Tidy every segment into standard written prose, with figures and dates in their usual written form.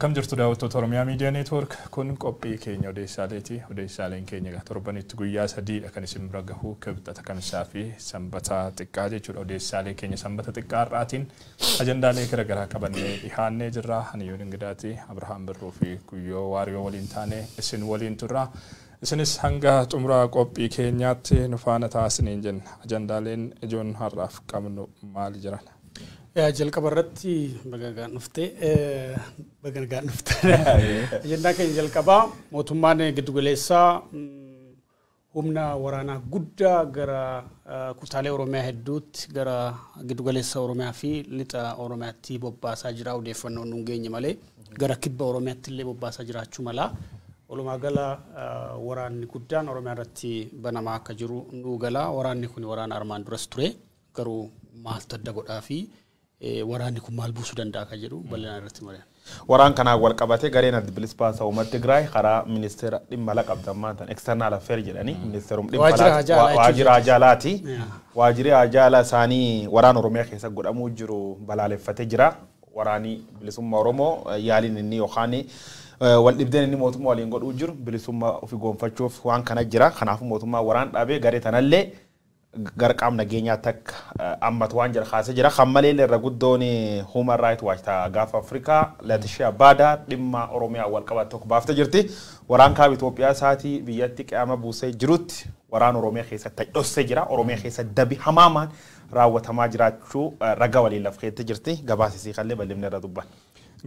Akkam jirtu, daawwattoota Oromiyaa Miidiyaa Neetwoork? Kun qophii keenya odeessaaleeti. Odeessaaleen keenya egaa torbanitti guyyaa sadiidha kan isin bira gahu, Kibxata, Kamisaa fi Sanbata xiqqaa jechuudha. Odeessaalee keenya Sanbata xiqqaa har'aatiin ajandaalee garaagaraa qabannee dhihaannee jirra. Haniyyoon Ingidaati, Abrahaam Birruu fi Guyyoo Waariyoo waliin taane isin waliin turra. Isinis hanga xumura qophii keenyaatti nu faana taasisaniin jenna. Ajandaaleen ijoon har'aaf qabnu maali jiran? Yaa, jalqaba irratti baga nagaan dhufte, baga nagaan dhufte. Ajandaan keenya jalqabaa mootummaan giddugaleessaa humna waraanaa guddaa gara kutaalee Oromiyaa hedduutti, gara giddugaleessa Oromiyaa fi lixa Oromiyaatti bobbaasaa jira. Odeeffannoon nuun geenye malee gara kibba Oromiyaatti illee bobbaasaa jiraachuu mala. Walumaa gala waraanni guddaan Oromiyaa irratti banamaa akka jiru nuu gala. Waraanni kun waraana armaan duras ture, garuu maaltu adda godhaa fi waraanni kun maal buusuu danda'a kan jedhu bal'inaan irratti mari'an. Waraan kanaan wal qabatee gareen Adda Bilisa Baasaa Uummata Tigraay karaa ministeera dhimma ala qabdan tan external affair jedhanii ministeerum dhimma Waajjira haajaa alaa. Waajjira haajaa alaati. Waajjirri haajaa alaa isaanii waraan Oromiyaa keessa godhamuu jiru balaaleffatee jira. Waraanni bilisummaa Oromoo yaaliin inni yookaan wal dhibdeen inni mootummaa waliin godhuu jiru bilisummaa ofii goonfachuuf waan kana jira. Kanaafuu mootummaa waraan dhaabee garee tanallee gara qaama nageenyaatti akka ammatu waan jira kaasee jira. Kan malee irra guddoon Human Rights Watch gaafa Afrikaa Laetitia Baada dhimma Oromiyaa wal qabatu tokko baaftee jirti. Waraan kaaba Itoophiyaa isaatii biyyatti qe'ama buusee jirutti waraan Oromiyaa keessatti dhossee jira. Oromiyaa keessa dabi hamaamaan raawwatamaa jiraachuu ragaa waliin laf keettee jirti. Gabaasisii kallee bal'inni irra dubban.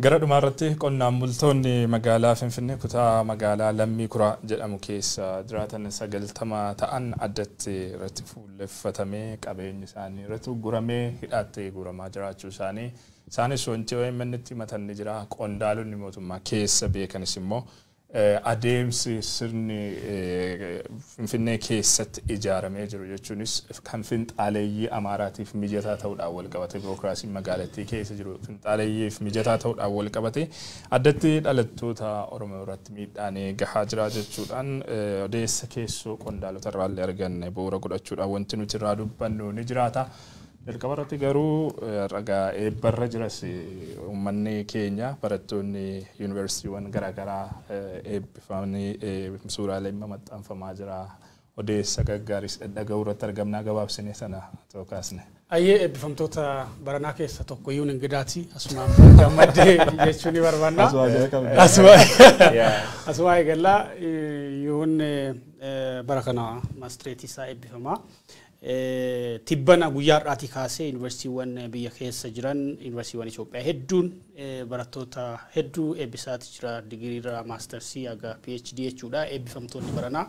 Gara dhumaarratti qonnaan bultoonni magaalaa Finfinnee kutaa magaalaa Lammii Kuraa jedhamu keessa jiraatan 90 ta'an addatti irratti fuulleffatamee, qabeenyi isaanii irratti uguramee, hidhaatti guuramaa jiraachuu isaanii, isaanis wanti OMN itti himatan ni jira. Qondaalonni mootummaa keessa beekanis immoo adeemsi sirni Finfinnee keessatti ijaaramee jiru, jechuunis kan finxaaleeyyii Amaaraatiif mijataa ta'uudhaan wal qabate, birookiraasiin magaalattii keessa jiru finxaaleeyyiif mijataa ta'uudhaan wal qabate, addatti dhalattoota Oromoo irratti miidhaan gahaa jira jechuudhaan odeessa keessoo qondaalota irraallee arganne bu'uura godhachuudhaan wanti nuti irraa dubbannu ni jiraata. Jalqaba irratti garuu ragaa eebbarra jiras, uummanni keenya barattoonni yuunivarsiitiiwwan garaagaraa eebbifamanii suuraaleen maxxanfamaa jira. Odeessa gaggaaris dhaga'uu irratti argamnaa, gabaabsine sana ta'uu kaasne. Ayyee, eebbifamtoota baranaa keessa tokko iyyuu Ingidaati. Asumaan gammaddee jechuu ni barbaanna. Asuma eegallaa, yuun bara kana maastireetii isaa eebbifamaa. Tibbana guyyaa har'aatii kaasee yuunivarsiitiiwwan biyya keessa jiran, yuunivarsiitiiwwan Itoophiyaa hedduun barattoota hedduu eebbisaati jira, digiriirraa maastarsii haga PhD jechuudha. Eebbifamtoonni baranaa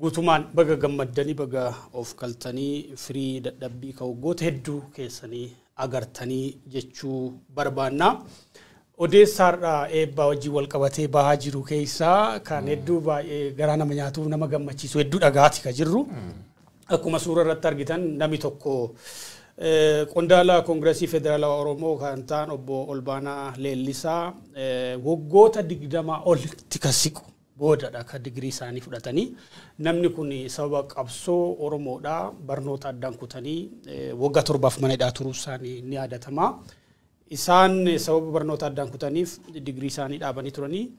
guutumaan baga gammaddanii, baga of kaltanii, firii dadhabbii kan waggoota hedduu keessanii agartanii jechuu barbaanna. Odeessaarraa eebbaa wajjin wal qabatee bahaa jiru keessaa kan hedduu baay'ee garaa nama nyaatuuf nama gammachiisu hedduu dhagaati ka jirru. Akkuma suura irratti argitan, namni tokko qondaala Koongiresii Federaalawaa Oromoo kan ta'an obbo Olbaanaa Leellisaa waggoota 20 olitti kan siqu boodadha kan digirii isaanii fudhatanii. Namni kun sababa qabsoo Oromoodhaa barnoota addaan kutanii waggaa 7f mana hidhaa turuu isaanii ni yaadatama. Isaan sababa barnoota addaan kutaniif digirii isaanii dhaabanii turanii,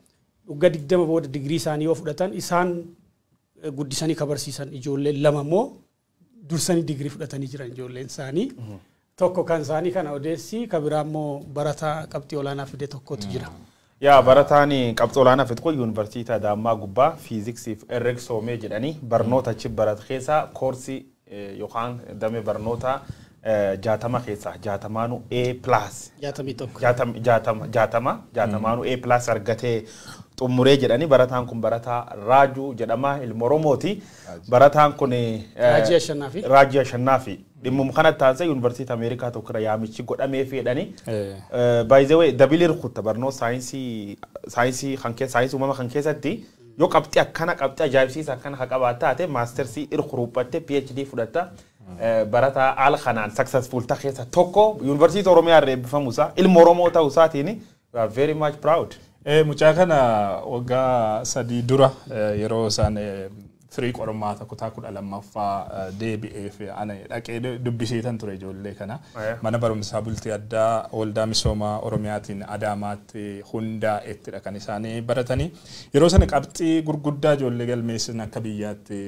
waggaa 20 booda digirii isaanii yoo fudhatan, isaan guddisanii kabarsiisan ijoollee lama immoo dursanii digirii fudhatanii jiran ijoolleen isaanii. Tokko kan isaanii kana odeessi, kan biraa immoo barataa qabxii olaanaa fide tokkotu jira. Yaa, barataan qabxii olaanaa fide kun yuunivarsiitii Adaamaa gubbaa fiiziksiif herreg soomee jedhanii barnoota achi barate keessaa koorsii yookaan damee barnoota 60 keessaa 60nuu A+. 61. 60, 60, 60nuu A+ argatee xumuree jedhanii. Barataan kun barataa Raajuu jedhama, ilma Oromooti. Barataan kun Raajii Ashannaafi. Raajii Ashannaafi. Dhimmuma kanatti aansee yuunivarsiitii Ameerikaa tokko irra yaamichi godhamee jedhanii. By the way, dabilii rukutta barnoota saayinsii kan keessa, saayinsii uumama kan keessatti yoo qabxii akkana, qabxii ajaa'ibsiisa akkana haa qabaat taate, maastersii irkuruuphattee PhD fudhatta. Barataa haala kanaan successful ta'e keessa tokko yuunivarsiitii Oromiyaa irra eebbifamuusaa, ilma Oromoo ta'uu isaatiin we are very much proud. Mucaa kana waggaa 3 dura yeroo isaan Firii qormaata kutaa 12ffaa deebi'eef ana dhaqee dubbiseetan ture ijoollee kana. Mana barumsaa bultii addaa waldaa misoomaa Oromiyaatiin Adaamaatti hundaa'ettidha kan isaanii baratanii. Yeroo sana qabxii gurguddaa ijoollee galmeessan akka biyyaatti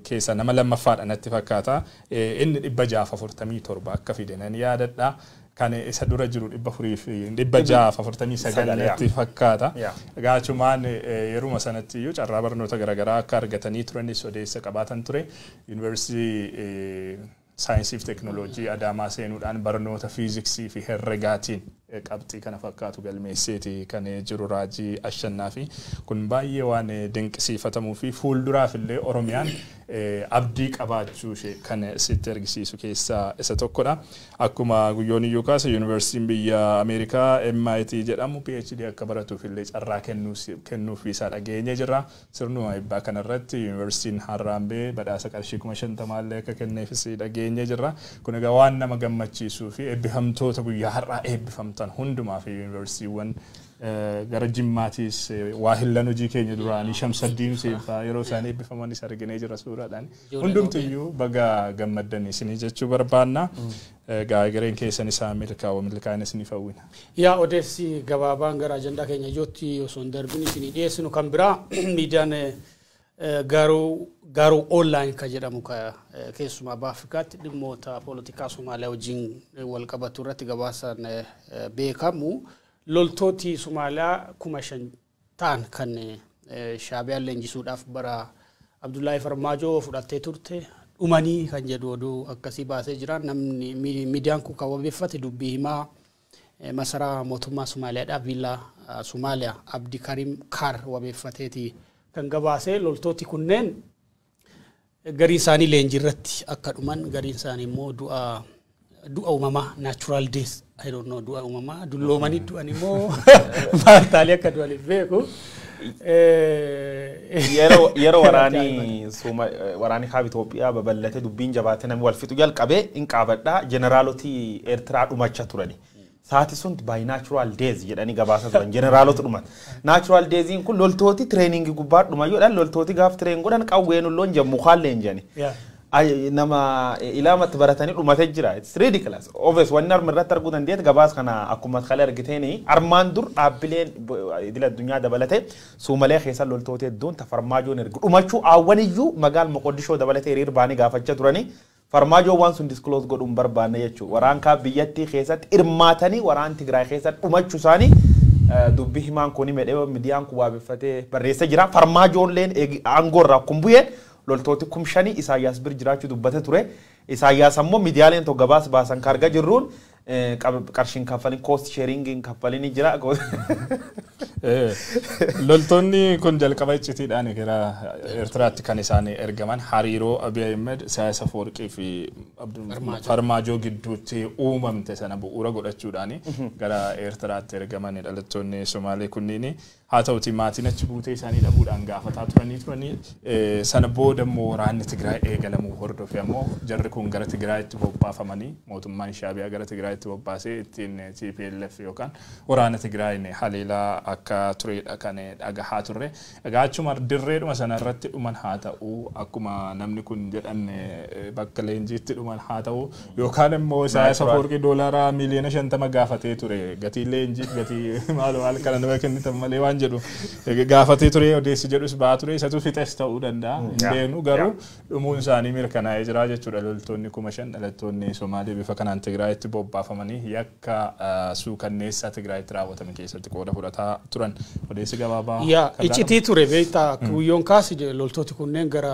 keessa nama lammaffaadha natti fakkaata. Inni 647 akka fide nan yaadadha. Kan isa dura jiru 400 fi 649 natti fakkaata. Egaa achumaan yeruma sanatti iyyuu carraa barnoota garaagaraa akka argatanii turanis odeessa qabaatan ture. Yuunivarsiitii saayinsii fi teekinooloojii Adaamaa seenuudhaan barnoota fiiziksii fi herregaatiin qabxii kana fakkaatu galmeesseeti kan jiru Raajii Ashannaa fi kun baay'ee waan dinqisiifatamuu fi fuulduraaf illee Oromiyaan abdii qabaachuu ishee kan sitti argisiisu keessaa isa tokkodha. Akkuma guyyoon iyyuu kaase, yuunivarsiitiin biyya Ameerikaa MIT jedhamu PhD akka baratuuf illee carraa kennuuf isaa dhageenye jirra. Sirnuma eebbaa kanarratti yuunivarsiitiin Harraambee badhaasa qarshii 50,000 illee akka kenneefis dhageenye jirra. Kun egaa waan nama gammachiisuu fi eebbifamtoota guyyaa har'aa eebbifamtan hundumaa fi yuunivarsiitiiwwan gara Jimmaatiis waa hillan hojii keenya duraanii Shamsaddiin Seeffaa yeroo isaan eebbifamanis arginee jira suuraadhaan. Hundumtiyyuu baga gammaddan isinii jechuu barbaanna. Egaa egereen keessan isaa milkaa'u, milkaa'ina isiniif hawwina. Yaa, odeessi gabaabaan gara ajandaa keenya ijootti osoo hin darbin isinii dhiyeessinu kan biraa, miidiyaan garuu online kan jedhamu keessumaa Baha Afrikaatti dhimmoota poolitikaa Somaaliyaa wajjin wal qabatu irratti gabaasaan beekamu, loltooti Somaaliyaa 5,000 ta'an kan Shaabiyaan leenjisuudhaaf bara Abdullaahi Farmaajoo fudhattee turte dhumanii kan jedhu oduu akkasii baasee jira. Namni miidiyaan kun kan wabeeffate dubbii himaa masaraa mootummaa Somaaliyaadhaa, Viillaa Somaaliyaa, Abdi Karim Kaar wabeeffateeti kan gabaasee. Loltooti kunneen gariin isaanii leenjii irratti akka dhuman, gariin isaanii immoo du'a uumamaa, natural death, I don't know, du'a uumamaa dulloomanii du'an immoo maal taalii akka du'aniif beeku. Yeroo waraanii kaaba Itoophiyaa babal'ate, dubbiin jabaate, namni wal fixu jalqabee hin qaabadhaa, jeneraalotii Eertiraa dhumacha turani. Saati sun by natural death jedhanii gabaasa turan, jeneraalota dhuman. Natural deathiin kun loltooti trainingii gubbaa dhuma yoodhaan, loltooti gaaf train godhan qawween loon jemmu kaallee hin jedhani. Nama ilaamatti baratanii dhumate jira. It's ridiculous. Obvious wanni arma irratti arguu dandeet gabaas kana akkuma kalee argiteeni armaan dur dhaabbileen idil addunyaa dabalate Suumalee keessa loltoota hedduun tafarmaajoon ergu dhumachuu aawwaniyyuu magaal Moqoddishoo dabalatee hiriir baanii gaafachaa turanii. Farmaajoo waan sun disclose godhuun barbaanne jechuudha. Waraan kaa biyyattii keessatti hirmaatanii waraan Tigraay keessatti dhumachuu isaanii dubbii himaan kun medhee miidiyaan kun waabeffatee barreessee jira. Farmaajoolleen aangoo irraa kun bu'een loltooti 5,000 Isaayyaas bir jiraachuu dubbate ture. Isaayyaas ammoo miidiyaaleen tokko gabaas baasan kan argaa jirruun qarshiin kaffalin, cost sharingiin kaffalin jira. Loltoonni kun jalqaba iccitiidhaan gara Eertiraatti kan isaan ergaman hariiroo Abiy Ahmed, Isaayyaas Afawarqii fi Farmaajoo gidduutti uumamte sana bu'uura godhachuudhaan gara Eertiraatti ergaman dhalattoonni Somaalee kunniin. Haa ta'uti, maatiin achi buutee isaanii dhabuudhaan gaafataa turanii. Sana booda immoo waraanni Tigraay eegalamuu hordofee ammoo jarri kun gara Tigraayitti bobbaafamanii, mootummaan Shaabiyaa gara Tigraayitti bobbaasee ittiin TPLF yookaan waraana Tigraayin haleelaa akka turedha kan dhagahaa turre. Egaa achuma dirreedhuma sana irratti dhuman haa ta'u, akkuma namni kun jedhan bakka leenjiitti dhuman haa ta'u, yookaan immoo Isaayyaas Afawarqii doolaara miiliyoona 50 gaafatee ture, gatii leenjiif gatii maal maal kana nama kennitan malee waan jedhu gaafatee ture odeessi jedhus ba'aa ture, isatu fixes ta'uu danda'a, hin beeknu. Garuu dhumuun isaanii mirkanaa'ee jira jechuudha. Loltoonni 5,000 dhalattoonni Somaalee bifa kanaan Tigraayitti bobbaafamanii yakka suukanneessaa Tigraayitti raawwatame keessatti qooda fudhataa turan. Odeessi gabaabaa. Yaa, iccitii ture beektaa, guyyoon kaasi loltooti kunneen gara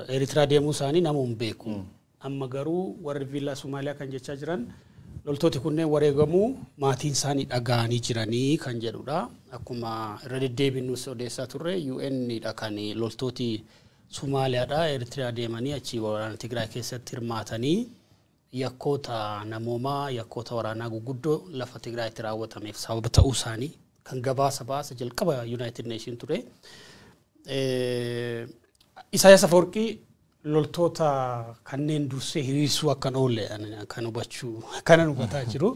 Eertiraa deemuu isaanii nama hin beeku. Amma garuu warri viillaa Somaaliyaa kan jechaa jiran loltooti kunneen wareegamuu maatiin isaanii dhaga'anii jiranii kan jedhudha. Akkuma irra deddeebiin odeessaa turre, UN dha kan loltooti Somaaliyaadha Eertiraa deemanii achi waraana Tigraay keessatti hirmaatanii yakkoota namoomaa, yakkoota waraanaa guguddoo lafa Tigraayitti raawwatameef sababa ta'uu isaanii kan gabaasa baasa jalqaba United Nation ture. Isaayyaas Afawarqii Loltoota kanneen dursee hiriirsuu akkan oolle kan hubachuu kanan hubataa jiru.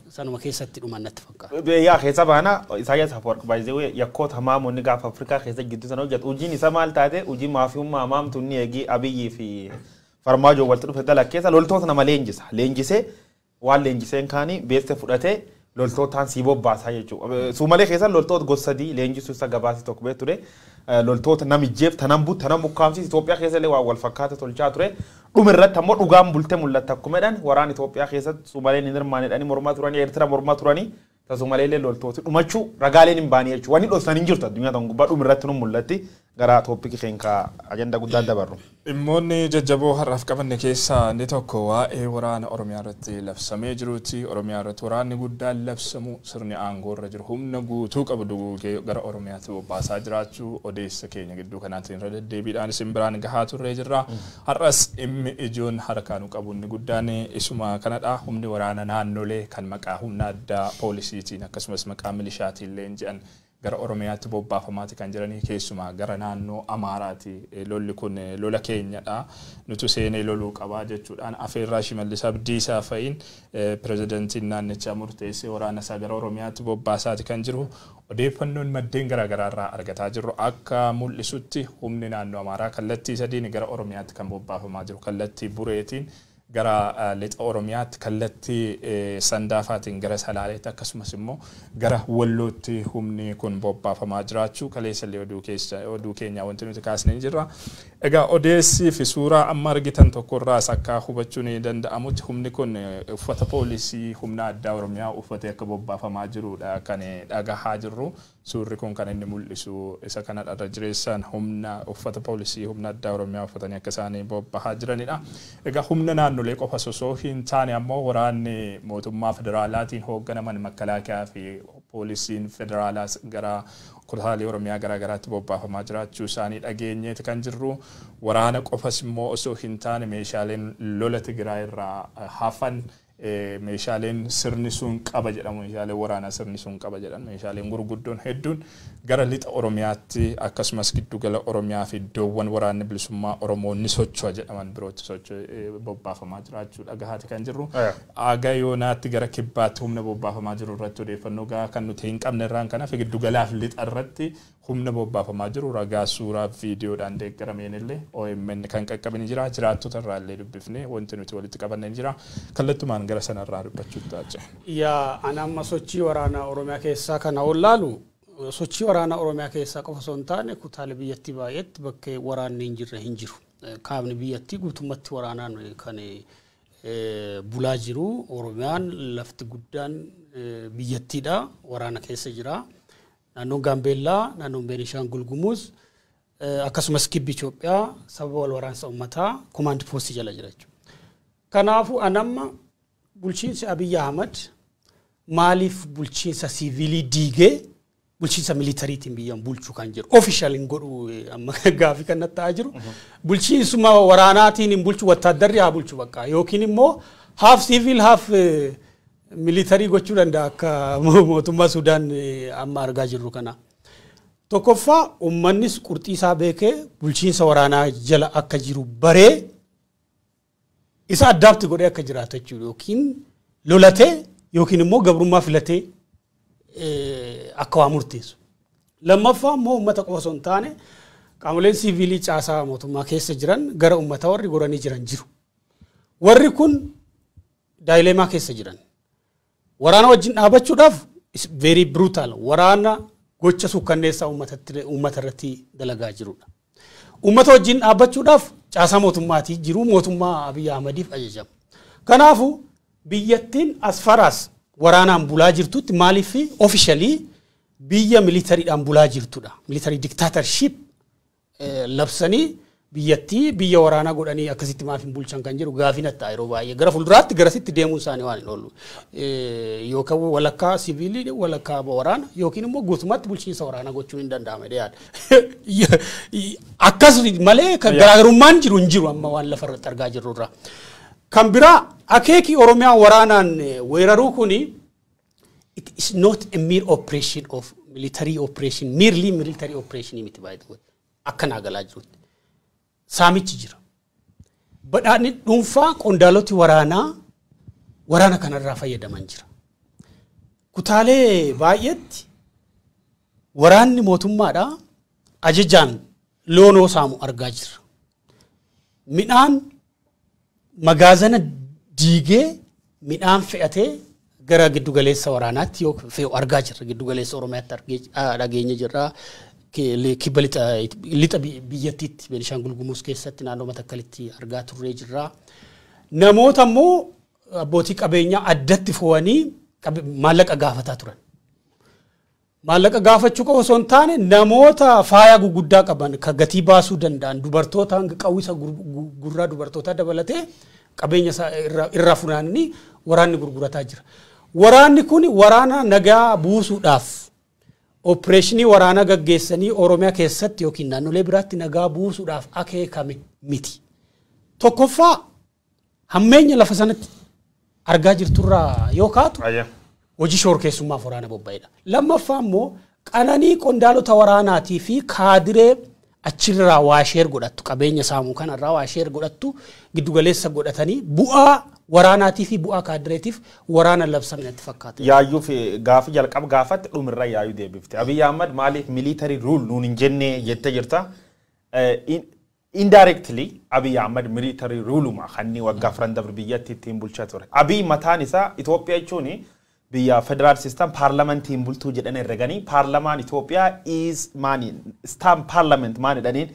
Sanuma keessatti dhuman natti fakkaata. Yaa, keessa baana. Isaayyaas Afwerqi baay'ee yakkoota hamaamonni gaafa Afrikaa keessa gidduu sana hojjetu. Hojiin isa maal taate, hojii maafiyummaa hamaamtu inni eegii Abiyyii fi Farmaajoo walitti dhufe dalaga keessa loltoota nama leenjisa. Leenjisee waan leenjiseen kaanii beeste fudhatee loltootaan sii bobbaasaa jechuudha. Suumalee keessa loltoota gosa sadii leenjisuu isa gabaasii tokko beektu ture. Loltoota namijjeef tanan but tanan bukkaamsiis Itoophiyaa keessa illee waan wal fakkaata tolchaa ture. Dhuma irratti ammoo dhugaan bulte mul'atta akkuma jedhan, waraana Itoophiyaa keessatti Suumaleen hin hirmaanedhanii mormaa turanii, Eertira mormaa turanii, tasumalee illee loltooti dhumachuu ragaaleen hin baanii jechuudha. Wanni dhoksan hin jirtu addunyaa tan gubbaa, dhuma irratti nu mul'atti. Gara topic keenya agenda guddaan dabarru. Dhimmoonni jajjaboo har'aaf qabanne keessaa inni tokko waa'ee waraana Oromiyaa irratti labsamee jiruuti. Oromiyaa irratti waraanni guddaan labsamu, sirni aangoo irra jiru humna guutuu qabu duguugee gara Oromiyaatti bobbaasaa jiraachuu odeessa keenya gidduu kanaatiin irra deddeebiidhaan isin biraan gahaa turree jirra. Har'as dhimmi ijoon harkaa nu qabu inni guddaan isuma kanadha. Humni waraana naannolee kan maqaa humna addaa poolisiitiin akkasumas maqaa milishaatiin leenji'an gara Oromiyaatti bobbaafamaati kan jiranii, keessumaa gara naannoo Amaaraati. Lolli kun lola keenyadha. Nutu seenee loluu qabaa jechuudhaan afeerraa Shimallis Abdiisaa fa'iin pirezidantiin naannichaa murteessee waraana isaa gara Oromiyaatti bobbaasaati kan jiru. Odeeffannoon maddeen garaagaraa irraa argataa jirru akka mul'isutti humni naannoo Amaaraa kallattii sadiin gara Oromiyaatti kan bobbaafamaa jiru: kallattii Bureetiin gara lixa Oromiyaatti, kallattii Sandaafaatiin gara Salaaleetti, akkasumas immoo gara Wallootti humni kun bobbaafamaa jiraachuu kaleessallee oduu keessa oduu keenya wanti nuti kaasnee jirra. Egaa odeessii fi suuraa amma argitan tokkorraas akka hubachuun ni danda'amutti humni kun uffata poolisii humna addaa Oromiyaa uffatee akka bobbaafamaa jirudha kan dhagahaa jirru. Suurri kun kan inni mul'isu isa kanadha, irra jireessaan humna uffata poolisii humna addaa Oromiyaa uffatanii akka isaanii bobbahaa jiranidha. Egaa humna naannolee qofa osoo hin taane ammoo waraanni mootummaa federaalaatiin hoogganaman, makalaakiyaa fi poolisiin federaalaas gara kutaalee Oromiyaa garaa garaatti bobbaafamaa jiraachuu isaanii dhageenyeeti kan jirru. Waraana qofas immoo osoo hin taane meeshaaleen lola Tigraay irraa hafan, meeshaaleen sirni sun qaba jedhamu, meeshaaleen waraanaa sirni sun qaba jedhan, meeshaaleen gurguddoon hedduun gara lixa Oromiyaatti akkasumas giddugala Oromiyaa fi iddoowwan waraanni bilisummaa Oromoo ni socho'a jedhaman birootti socho'ee bobbaafamaa jiraachuu dhagahaati kan jirru. Aga yoonaatti gara kibbaatti humna bobbaafamaa jiru irratti odeeffannoo gahaa kan nuti hin qabne irraan kanaaf giddugalaaf lixa irratti humna bobbaafamaa jiru ragaa suuraa viidiyoodhaan deeggarameen illee OMN kan qaqqabe ni jira. Jiraattota irraa illee dubbifne wanti nuti walitti qabanne ni jira. Kallattumaan gara sanarraa dubbachuutti ta'a. Yaa, ana amma sochii waraanaa Oromiyaa keessaa kana ol laalu, sochii waraanaa Oromiyaa keessaa qofa osoo hin taane kutaalee biyyattii baay'eetti bakkee waraanni hin jirre hin jiru. Kaabni biyyattii guutummatti waraanaan kan bulaa jiru. Oromiyaan lafti guddaan biyyattiidha, waraana keessa jira. Naannoon Gaambeellaa, naannoon Beenishaangul Gumuz, akkasumas kibbi Itoophiyaa sababa wal waraansa uummataa command post jala jira jechuudha. Kanaafuu anamma bulchiinsi Abiyyi Ahmad maaliif bulchiinsa siivilii diigee bulchiinsa militariitiin biyyan bulchuu kan jiru official hin godhu, amma gaafii kan natti ta'aa jiru. Bulchiinsuma waraanaatiin hin bulchu, wattaaddarri haa bulchu bakka, yookiin immoo half civil half military gochuu danda'a akka mootummaa Sudaan amma argaa jirru kana. Tokkoffaa, uummannis qurxii isaa beekee bulchiinsa waraanaa jala akka jiru baree isa adapt godhee akka jiraatu jechuudha, yookiin lolatee yookiin immoo gabrummaa filatee akka waa murteessu. Lammaffaa immoo uummata qofa osoo hin taane qaamoleen siivilii caasaa mootummaa keessa jiran gara uummataa warri goranii jiran jiru. Warri kun dilemma keessa jiran. Waraana wajjin dhaabachuudhaaf is very brutal, waraana gocha sukkanneessaa uummata irratti dalagaa jirudha. Uummata wajjin dhaabbachuudhaaf caasaa mootummaatii jiru, mootummaa Abiyyi Ahmadiif ajajamu. Kanaafuu biyyattiin as faraas waraanaan bulaa jirtutti maaliif officially biyya militariidhaan bulaa jirtudha. Military dictatorship labsanii biyyattii biyya waraanaa godhanii akkasitti maaf hin bulchan kan jedhu gaafii natti ta'a yeroo baay'ee. Gara fuulduraatti garasitti deemuun isaanii waan hin oolu. Yookaan walakkaa siviilii walakkaa waraana yookiin immoo guutummaatti bulchiinsa waraanaa gochuun hin danda'ama yaada. Akkas malee kan garaagarummaan jiru hin jiru amma waan lafa irratti argaa jirru irraa. Kan biraa, akeekii Oromiyaa waraanaan weeraruu kuni it is not a mere operation of military operation, merely military operation miti, by the way. Akka naa galaa jirutti. Saamichi jira. Badhaadhni dhuunfaa qondaaloti waraanaa waraana kanarraa fayyadaman jira. Kutaalee baay'eetti waraanni mootummaadhaa ajajaan loonoo saamu argaa jirra. Midhaan magaazana diigee midhaan fe'atee gara giddugaleessa waraanaatti yoo fe'u argaa jirra. Giddugaleessa Oromiyaatti dhageenya jirra. Kibba lixa biyyattiitti Beenishaangul Gumuz keessatti naannoo Matakkalitti argaa turree jirra. Namoota immoo abbootii qabeenyaa addatti fo'anii maallaqa gaafataa turan. Maallaqa gaafachuu qofa osoo hin taane namoota faaya guguddaa qaban kan gatii baasuu danda'an dubartoota hanga qawwisa gurraa dubartootaa dabalatee qabeenya irraa funaananii waraanni gurgurataa jira. Waraanni kun waraana nagaa buusuudhaaf opereeshinii waraanaa gaggeessanii Oromiyaa keessatti yookiin naannolee biraatti nagaa buusuudhaaf akeekame miti. Tokkoffaa hammeenya lafa sanatti argaa jirturraa yoo kaatu hojii shoorkeessummaaf waraana bobba'edha. Lammaffaa immoo qananii qondaalota waraanaatii fi kaadiree achirraa waasheer godhattu qabeenya saamuu kanarraa waasheer godhattu giddugaleessa godhatanii bu'aa waraanaatii fi bu'aa kaadireetiif waraana labsame natti fakkaata. Yaayyuu fi gaafa jalqaba gaafatti dhumirra yaayyuu deebifte. Abiy Ahmad maaliif military rule nuun hin jenne jettee jirta. Indirectly Abiy Ahmad military rule-uma kan inni waggaa afran dabre biyyatti ittiin bulchaa ture. Abiy mataan isaa Itoophiyaa jechuun biyya federal system paarlamentiin bultuu jedhan herreganii paarlamaan Itoophiyaa is maani stam parliament maani jedhaniin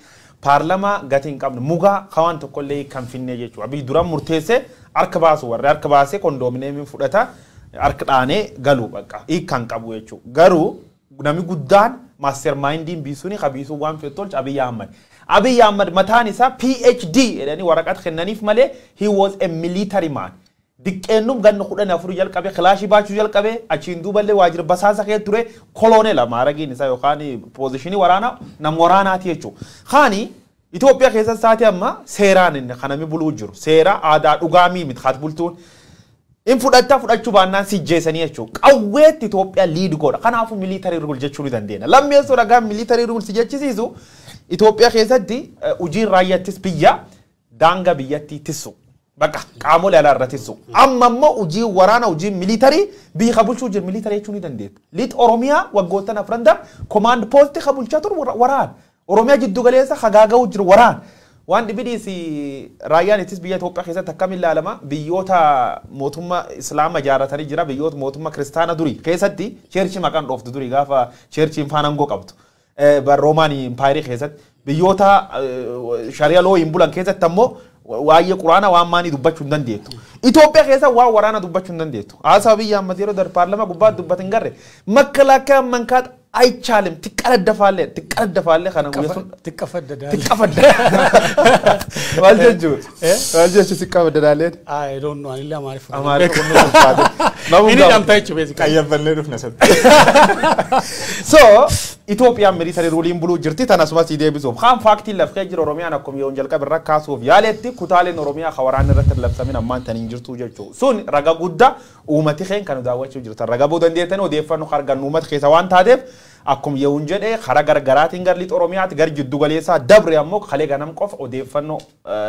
paarlamaa gatii hin qabne mugaa kawaan tokkollee kan finne jechuudha. Abiy dura murteessee harka baasu warri harka baasee kondoomineemiin fudhata harka dhaanee galuu bakka hiikkaan qabu jechuudha. Garuu namni guddaan mastermindiin biisuun qabiisuu waan fedhu tolcha Abiy Ahmad. Abiy Ahmad mataan isaa PhD jedhanii waraqaa kennaniif malee he was a military man. Diqqeennum ganna 14 jalqabe kilaashii baachuu jalqabe achiin duuballee waajjira basaasa kee ture kolooneela maaragiin isaa yookaan poozishinii waraanaa nam waraanaati jechuudha. Kaani Itoophiyaa keessatti saati amma seeraan inni kanami buluu jiru seera aadaa dhugaamii miti haati bultuun in fudhatta fudhachuu baannaan sijjeessanii jechuudha. Qawweetti Itoophiyaa liid godha. Kanaafuu military rule jechuu ni dandeenya. Lammeessoo ragaan military rule si jechisiisu Itoophiyaa keessatti hojiin raayyaattis biyya daangaa biyyattii tissu. Bakka qaamolee alaa irra tissu. Amma immoo hojii waraana hojii militarii biyya ka bulchuu jiru militarii jechuu ni dandeetta. Lixa Oromiyaa waggoottan afran darbe command post ka bulchaa turu waraana. Oromiyaa jiddu galeessa hagaaga'uu jiru waraana. Waan dhibidiis raayyaan ittis biyya Itoophiyaa keessatti akkam ilaalama biyyoota mootummaa Islaama ijaarratanii jira biyyoota mootummaa Kiristaana durii keessatti cheerchii maqaan dhooftu durii gaafa cheerchiin faana aangoo qabdu. Roomaan impaayirii keessatti biyyoota shari'a loo hin bulan keessatti ammoo waa'ee quraana waan maanii dubbachuu hin dandeettu. Itoophiyaa keessa waan waraana dubbachuu hin dandeettu. Haasaa biyya ammas yeroo darbe paarlaamaa gubbaa dubbatan hin garre makalaakaa mankaat አይቻልም ትቀረደፋለህ ትቀረደፋለህ kana guyyaa ትቀፈደዳለህ ትቀፈደ ማልጀቹ ትቀፈደዳለህ I don't know anillee Amaariffaa Amaariffaa kun ulfaate Inni dhamtaa jechuun beeksisa. Qayyabannee dhufna satti. So Itoophiyaan military ruliin buluu jirti tan asumas deebisuuf kaan faaktiin lafqee jiru Oromiyaan akkuma yoon jalqabe irra kaasuuf yaaletti kutaaleen Oromiyaa ka waraanni irratti labsamin ammaan tan hin jirtu jechuudha. Sun raga guddaa uummati keen kan daawwachuu jirtan raga buu dandeettan odeeffannoo argannu uummata keessa waan taateef akkuma yoon jedhe karaa gargaraatiin gar lixa Oromiyaatti gar jiddu galeessaa dabre ammoo kalee ganam qofa odeeffannoo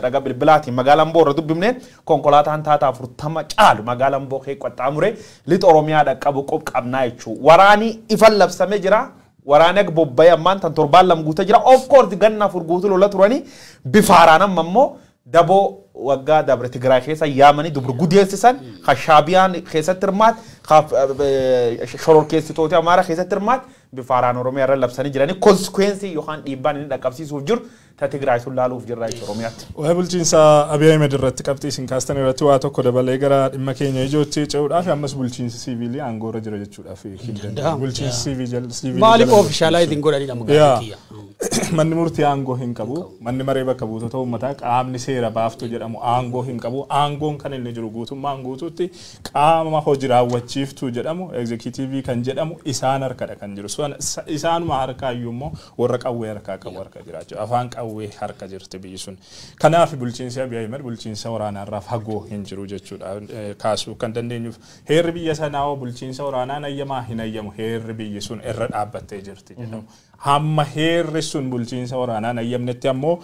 raga bilbilaatiin magaalaan Amboo irra dubbifne konkolaataan taataa 40 caalu magaalaan Amboo kee qaxxaamure lixa Oromiyaa dhaqqabu qof qabnaa jechuudha. Waraanni ifan labsamee jira. Waraana bobba'ee ammaan tan torbaan lama guutee jira. Of course ganna afur guutuu lola turanii bifa haaraan amma immoo daboo waggaa dabre Tigraay keessa yaamanii dubru gudeessisan ka Shaabiyaan keessatti hirmaat ka shororkeessitoota Amaaraa keessatti hirmaat bifa haaraan Oromiyaa irra labsanii jiranii konsekweensii yookaan dhiibbaan inni dhaqqabsiisuuf jiru ta Tigraay sun laaluuf jirra jechuudha Oromiyaatti. Waa'ee bulchiinsa Abiy Ahmed irratti qabxii isin kaastan irratti waa tokko dabalee gara dhimma keenya ijootti ce'uudhaaf ammas bulchiinsi siiviilii aangoo irra jira jechuudhaaf hin danda'amu. Bulchiinsi siiviilii Maaliif oofishaalaayitiin godhanii dha Yaa. kiyya. Manni murtii aangoo hin qabu. Manni maree bakka buutota uummataa qaamni seera baaftuu jedhamu aangoo hin qabu. Aangoon kan inni jiru guutummaan guutuutti qaama hojii raawwachiiftuu jedhamu egzekitiivii kan jedhamu isaan harkadha kan jiru. Isaanuma harkaayyuu immoo warra qawwee harkaa qabu harka jira jechuudha. Afaan qawwee harka jirti biyyi sun. Kanaaf bulchiinsi Abiy Ahmed bulchiinsa waraanaarraa fagoo hin jiru jechuudha. Kaasuu kan dandeenyuuf heerri biyya sanaa hoo bulchiinsa waraanaan ayyamaa hin ayyamu heerri biyyi sun irra dhaabbattee jirti jedhamu. Hamma heerri sun bulchiinsa waraanaan ayyamnetti ammoo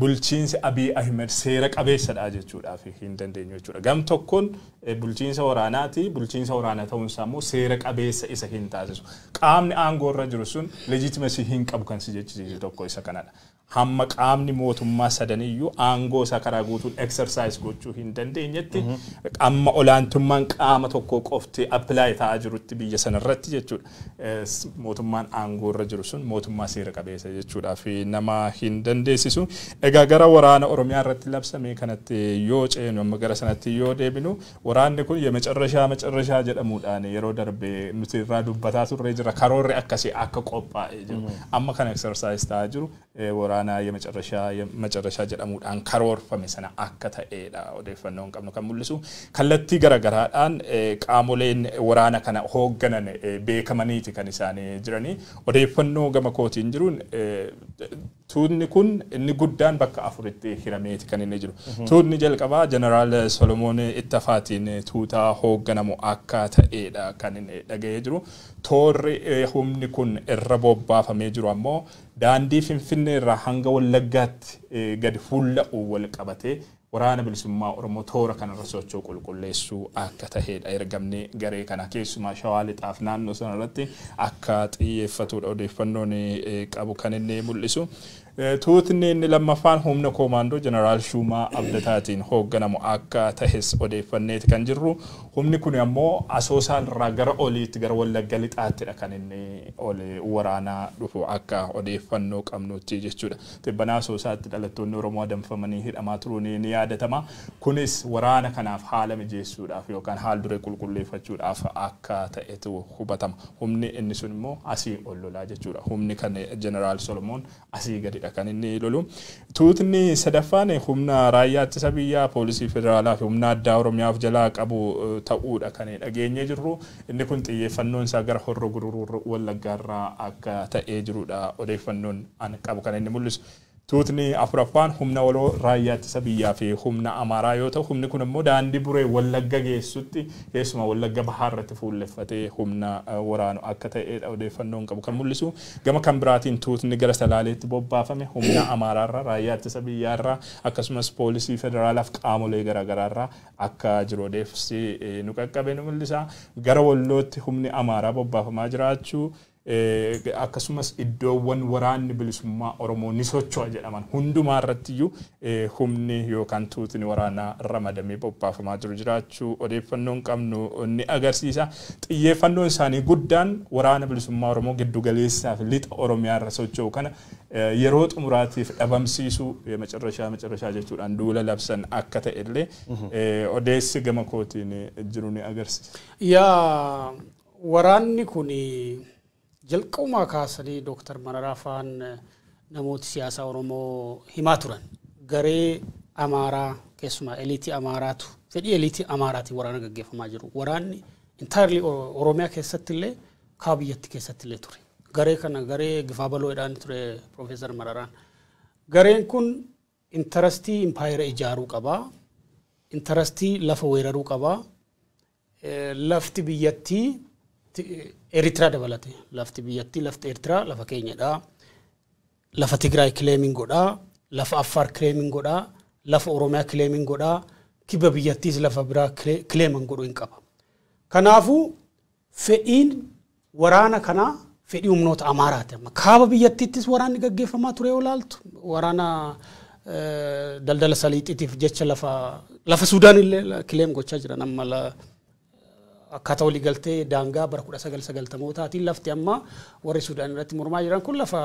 bulchiinsi Abiy Ahmed seera qabeessadha jechuudhaaf hin dandeenyu jechuudha. Gam tokkoon bulchiinsa waraanaati, bulchiinsa waraanaa ta'uunsaa immoo seera qabeessa isa hin taasisu. Qaamni aangoo irra jiru sun legitimacy hin qabu kan si jechisiisu tokko isa kanadha. Hamma qaamni mootummaa sadaniyyuu aangoo isaa karaa guutuun exercise gochuu hin dandeenyetti, amma olaantummaan qaama tokko qofti apply ta'aa jirutti biyya sanarratti jechuudha. Mootummaan aangoo irra jiru sun mootummaa seera qabeessa jechuudhaaf nama hin dandeessisu. Egaa gara waraana Oromiyaa irratti labsame kanatti yoo ceenu, amma gara sanatti yoo deebinu, waraanni kun የመጨረሻ መጨረሻ jedhamuudhaan yeroo darbe nuti irraa dubbataa turre jira, karoorri akkasii akka qophaa'ee jiru. Amma kan exercise ta'aa jiru waraana የመጨረሻ መጨረሻ jedhamuudhaan karoorfame sana akka ta'edha odeeffannoon qabnu kan mul'isu. Kallattii garaagaraadhaan qaamoleen waraana kana hoogganan beekamaniiti kan isaanii jiranii. Odeeffannoo gama kootiin jiruun tuutni kun inni guddaan bakka afuritti hirameeti kan inni jiru. Tuutni jalqabaa Jeneraal Solomoon Ittafaatiin tuutaa hoogganamu akka ta'edha kan inni dhaga'ee jiru. Toorri humni kun irra bobbaafamee jiru ammoo daandii Finfinnee irraa hanga Wallaggaatti gadi fuulla'u wal qabatee waraana bilisummaa Oromoo toora kanarra socho'u qulqulleessuu akka ta'edha. Ergamni garee kana keessumaa Shawaa Lixaaf naannoo sanarratti akka xiyyeeffatudha odeeffannoon qabu kan inni mul'isu. Tuutni inni lammaffaan humna koomaandoo Jeneraal Shuumaa Abdataatiin hoogganamu akka tahes odeeffanneeti kan jirru. Humni kun ammoo Asoosaa irraa gara oliitti, gara Wallagga Lixaattidha kan inni ol waraanaa dhufu akka odeeffannoo qabnutti jechuudha. Tibbanaa Asoosaatti dhalattoonni Oromoo adamfamanii hidhamaa turuun ni yaadatama. Kunis waraana kanaaf haala mijeessuudhaaf yookaan haal duree qulqulleeffachuudhaaf akka ta'etu hubatama. Humni inni sun immoo asii ol lolaa jechuudha. Humni kan Jeneraal Solomoon asii gadidha kan inni lolu. Tuutni sadaffaan humna raayyaa ittisa biyyaa, poolisii federaalaa fi humna addaa Oromiyaaf jalaa qabu ta'uudha kan dhageenyee jirru. Inni kun xiyyeeffannoon isaa gara Horroo Guduruu Wallaggaarraa akka ta'ee jirudha odeeffannoon an qabu kan inni mul'isu. Tuutni afuraffaan humna waloo raayyaa ittisa biyyaa fi humna Amaaraa yoo ta'u, humni kun immoo daandii Buree Wallagga geessutti, keessumaa Wallagga Bahaa irratti fuulleffatee humna waraanu akka ta'edha odeeffannoon qabu kan mul'isu. Gama kan biraatiin tuutni gara Salaaleetti bobbaafame humna Amaaraarraa, raayyaa ittisa biyyaarraa, akkasumas poolisii federaalaaf qaamolee garaagaraarraa akka jiru odeessi nu qaqqabe nu mul'isa. Gara Wallootti humni Amaaraa bobbaafamaa jiraachuu, akkasumas iddoowwan waraanni bilisummaa Oromoo ni socho'a jedhaman hundumaa irrattiyyuu humni yookaan tuutni waraanaa ramadamee bobbaafamaa jiru jiraachuu odeeffannoon qabnu ni agarsiisa. Xiyyeeffannoon isaanii guddaan waraana bilisummaa Oromoo giddu galeessaa fi lixa Oromiyaa irra socho'u kana yeroo xumuraatiif dhabamsiisuu የመጨረሻ መጨረሻ jechuudhaan duula labsan akka ta'e illee odeessi gama kootiin jiru ni agarsiisa. Yaa, waraanni kun jalqabumaa kaasanii Dooktar Mararaa faan namooti siyaasaa Oromoo himaa turan. Garee Amaaraa, keessumaa eliitii Amaaraatu, fedhii eliitii Amaaraatiin waraana gaggeeffamaa jiru. Waraanni entirely Oromiyaa keessatti illee kaaba biyyattii keessatti illee ture. Garee kana garee Gifaa Baloodhaan ture Profeesar Mararaan. Gareen kun interestii impaayera ijaaruu qabaa. Interestii lafa weeraruu qabaa. Lafti biyyattii Eertiraa dabalate. Lafti biyyattii, lafti Eertiraa lafa keenyadha. Lafa Tigraay claiming godhaa. Lafa Affaar claiming godhaa. Lafa Oromiyaa claiming godhaa. Kibba biyyattiis lafa biraa claiman godhuu hin qaba. Kanaafuu fedhiin waraana kanaa fedhii humnoota Amaaraati. Amma kaaba biyyattiittis waraanni gaggeeffamaa ture yoo ilaaltu, waraana daldala saliixiitiif jecha lafa Sudaan illee claim gochaa jiran. Amma akkaataa walii galtee daangaa bara 1990mootaatiin lafti amma warri Sudaan irratti mormaa jiran kun lafa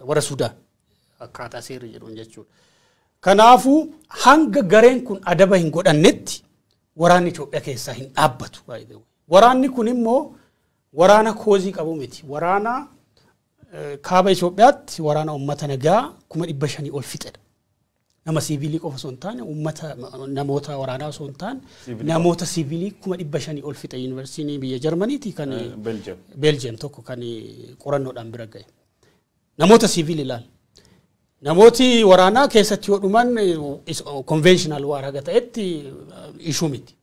warra Sudaan akkaataa seerri jedhuun jechuudha. Kanaafuu hanga gareen kun adaba hin godhannetti waraanni Itoophiyaa keessaa hin dhaabbatu. Waraanni kun immoo waraana causeii qabu miti. Waraana kaaba Itoophiyaatti waraana uummata nagaa 500,000 ol fixedha. Nama siivilii qofa osoo hin taane, uummata namoota waraanaa osoo hin taane, namoota siivilii 500,000 ol fixe. Yuunivarsiitiin biyya Jarmaniiti kan Beeljeem tokko kan qorannoodhaan bira gahe. Namoota siivilii ilaala. Namooti waraanaa keessatti yoo dhuman conventional war haga ta'etti ishuu miti.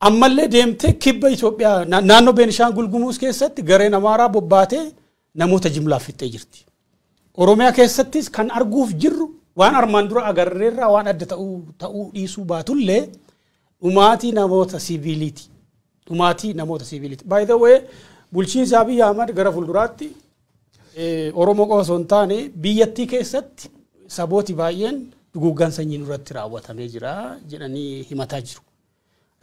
Ammallee deemtee kibba Itoophiyaa naannoo Beenishaangul Gumuz keessatti gareen Amaaraa bobbaatee Namoota jimlaaf fixxee jirti. Oromiyaa keessattis kan arguuf jirru waan armaan dura agarreerraa waan adda ta'uu dhiisuu baatullee dhumaatii namoota siviiliiti. Dhumaatii namoota siviiliiti. By the way, bulchiinsa Abiy Ahmad gara fuulduraatti Oromoo qofa osoo hin taane biyyattii keessatti sabooti baay'een duguuggaan sanyii nurratti raawwatamee jira jedhanii himataa jiru.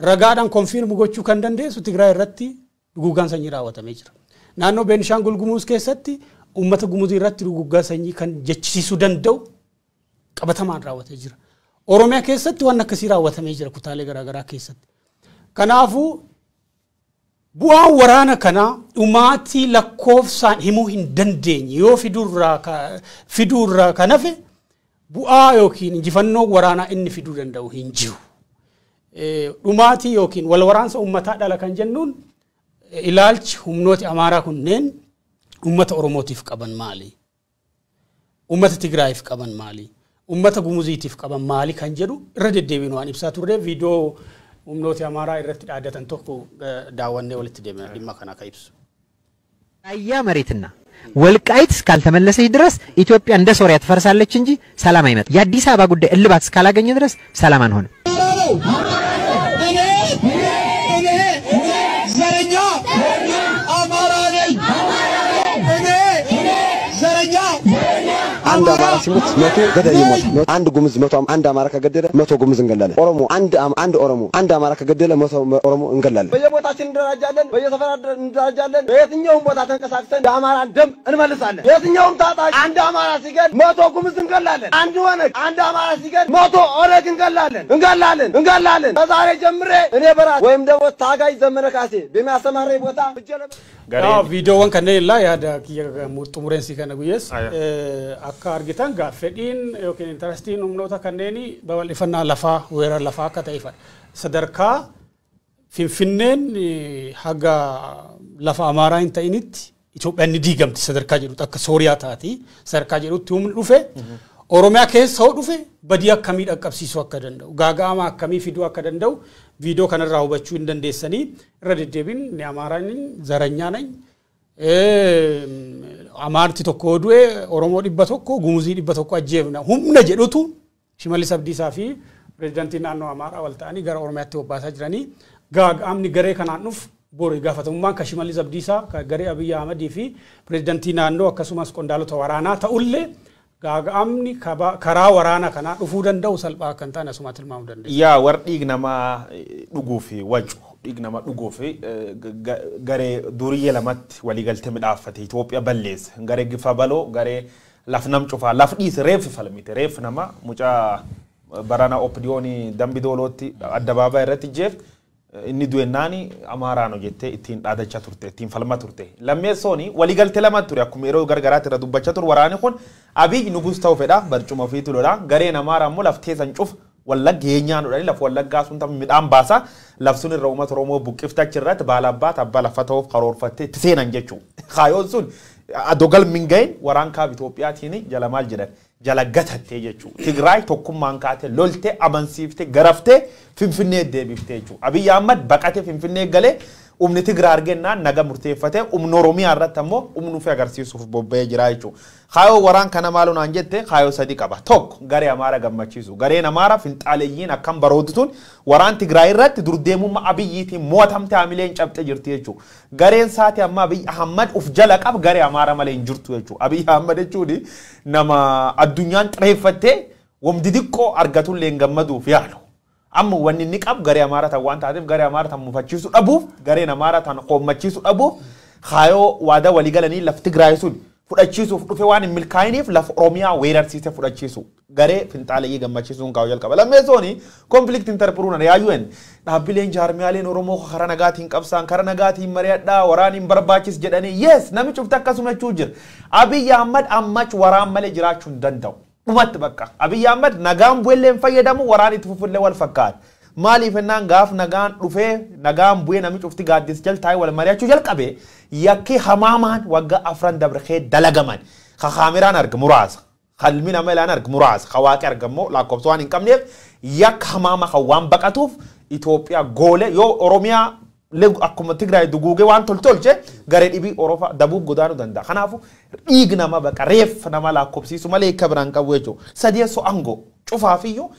Ragaadhaan confirm gochuu kan dandeessu Tigraay irratti duguuggaan sanyii raawwatamee jira. Naannoo Beenishaangul Gumuz keessatti uummata Gumuzii irratti duguuggaa sanyii kan jechisiisuu danda'u qabatamaan raawwatee jira. Oromiyaa keessatti waan akkasii raawwatamee jira kutaalee garaagaraa keessatti. Kanaafuu bu'aan waraana kanaa dhumaatii lakkoofsaan himuu hin dandeenye yoo fiduurraa kan hafe bu'aa yookiin injifannoo waraanaa inni fiduu danda'u hin jiru. Dhumaatii yookiin wal waraansa uummataa dhala kan jennuun ilaalchi humnooti Amaaraa kunneen uummata Oromootiif qaban maali? Uummata Tigraayiif qaban maali? Uummata Gumuziitiif qaban maali kan jedhu irra deddeebiin waan ibsaa turre viidiyoo humnooti Amaaraa irratti dhaadatan tokko daawwannee walitti deemna dhimma kana akka ibsu. ራያ መሬትና ወልቃይት እስካልተመለሰች ድረስ ኢትዮጵያ እንደ ሶሪያ ትፈርሳለች እንጂ ሰላም አይመጣም። የአዲስ አበባ ጉዳይ እልባት እስካላገኘ ድረስ ሰላም አንሆንም። እኔ ዘረኛ አማራ ነኝ። እኔ ዘረኛ አንድ አማራ ሲሞት 100 ገዳይ ይሞታል። አንድ ጉሙዝ 100 አንድ አማራ ከገደለ 100 ጉሙዝ እንገላለን። ኦሮሞ አንድ ኦሮሞ አንድ አማራ ከገደለ 100 ኦሮሞ እንገላለን። በየቦታችን እንደራጃለን፣ በየሰፈራ እንደራጃለን። በየትኛውም ቦታ ተንቀሳቅሰን የአማራን ደም እንመልሳለን። የትኛውም ታጣቂ አንድ አማራ ሲገል 100 ጉሙዝ እንገላለን። አንድ ኦነግ አንድ አማራ ሲገል 100 ኦነግ እንገላለን እንገላለን እንገላለን። ከዛሬ ጀምሬ እኔ በራሴ ወይም ደግሞ ታጋይ ዘመነ ካሴ በሚያሰማራኝ ቦታ Viidiyoowwan kanneen illaa yaada kiyya xumureensi kana guyyees akka argitan gaa fedhiin yookiin intarastiin humnoota kanneen babal'ifannaa lafaa weerara lafaa akka ta'eefadha. Sadarkaa Finfinneen haga lafa Amaaraa hin ta'initti Itoophiyaan ni diigamti sadarkaa jedhutti akka Sooriyaa taati sadarkaa jedhutti humni dhufe Oromiyaa keessa hoo dhufe badii akkamii dhaqqabsiisuu akka danda'u gaaga'ama akkamii fiduu akka danda'u viidiyoo kanarraa hubachuu hin dandeessanii irra deddeebiin ni Amaaraan zaranyaa nañ Amaarti tokko du'e Oromoo 100 Gumuzii 100 ajjeefna humna jedhutu Shimallis Abdiisaa fi pireezidaantiin naannoo Amaaraa wal ta'anii gara Oromiyaatti bobbaasaa jiranii gaaga'amni garee kanaan dhufu boru gaafatamummaan ka Shimallis Abdiisaa ka garee Abiyyi Ahmadii fi pireezidaantii naannoo akkasumas qondaalota waraanaa ta'ullee gaaga'amni karaa waraana kanaa dhufuu danda'u salphaa akka hin taane asuma tilmaamuu dandeenya. Yaa warri dhiig namaa dhuguu fi wacu dhiig nama dhuguu fi garee duriyyee lamatti waliigaltee midhaaffate Itoophiyaa balleesse garee gifa baloo garee laf nam cufaa laf dhiise reeffi falmite reeffi nama mucaa barana Opdiyoonii dambi doolootti addabaabaa irratti jeef inni du'ennaani Amaaraano jettee ittiin dhaadachaa turte ittiin falmaa turte. Lammeessooni waliigaltee lama ture akkuma yeroo gargaraatti irra dubbachaa ture waraanni kun Abiy nugus ta'uu fedha barcuma ofiitu lola gareen Amaaraa immoo laftee san cuf wallagga yeenyaan dhudhanii lafa wallaggaa sun tam midhaan baasa lafsun irra uummata Oromoo buqqifta achirratti baala abbaat abbaa lafa ta'uuf karoorfattee itti seenan jechuudha. Kaayoon sun adogal mingayin waraan kaaba Itoophiyaatiin jala maal jedhan jala gatattee jechuudha. Tigraay tokkummaan kaatee loltee amansiiftee garaftee Finfinnee deebiftee jechuudha. Abiyyi Ahmad baqatee Finfinnee galee humni Tigraay argennaan naga murteeffatee humni Oromiyaa irratti ammoo humni ofii agarsiisuuf bobba'ee jira jechuudha. Kaayoo waraan kana maaloo naan jette kaayoo sadi qaba. Tokko garee Amaaraa gammachiisu. Gareen Amaaraa finxaaleeyyiin akkam baroodutuun waraan Tigraay irratti durdeemummaa Abiyyiitiin mo'atamte hamileen cabxee jirti jechuudha. Gareen saati amma Abiyyi Ahmad uf jala qaba garee Amaaraa malee hin jirtu jechuudha. Abiyyi Ahmad jechuun nama addunyaan xireeffattee wamdi xiqqoo argatullee hin gammaduuf yaalu. Amma wanni inni qabu garee Amaaraa tan waan taateef garee Amaaraa tan mufachiisuu dhabuuf gareen Amaaraa tan qoommachiisuu dhabuuf kaayoo waadaa walii galanii laf Tigraay sun fudhachiisuuf dhufe waan hin milkaa'iniif lafa Oromiyaa weerarsiisee fudhachiisu garee finxaaleeyyii gammachiisuun kaa'u jalqaba. Lammeessooni konflikti interpiruunan yaayyuun dhaabbileen jaarmiyaaleen Oromoo karaa nagaatiin qabsaan karaa nagaatiin mari'adhaa waraan hin barbaachis jedhanii yes nami cufte akkasuma jechuu jira. Abiyyi Ahmad ammach waraan malee jiraachuu hin danda'u. Dhumatti bakka Abiyyi Ahmad nagaan bu'ellee hin fayyadamu waraan itti fufullee wal fakkaata. Maaliif ennaan gaaf nagaan dhufee nagaan bu'ee nami cufti gaaddis jal taa'ee wal mari'achuu jalqabe yakki hamaamaan waggaa 4 dabarkee dalagaman ka kaameraan arga muraasa kalmi nama ilaan arga muraasa ka waaqi argammoo lakkoofsa waan hin qabneef yakka hamaama kan waan baqatuuf Itoophiyaa goole yoo Oromiyaa Akkuma Tigraay duguugee waan toltolche garee dhibii Orofa dabuuf godaanuu danda'a. Kanaafuu dhiig nama baqa reeffa nama lakkoofsiisu malee akka biraan qabu jechuudha. Sadeessoo aangoo cufaafiyyuu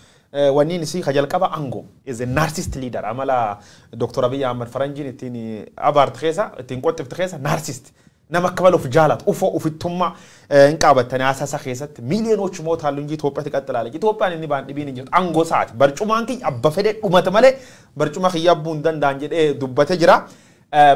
wanni isii ka jalqaba aangoo is a narcissist leader amala Dr. Abiy Ahmed Faranjiin ittiin abaarte keessa ittiin qoxxifte keessa narcissist. Nama akka malee of jaalatu ufoo ofittummaa hin qaabattanii haasasa keessatti miiliyoonoochi mootaan lunjii Itoophiyaatti qaxxalaale. Itoophiyaan inni baan dhibiin hin jirtu aangoo isaati. Barcumaan kiyya abba fedhee dhumata malee barcuma kiyya abbuu hin danda'an jedhee dubbatee jira.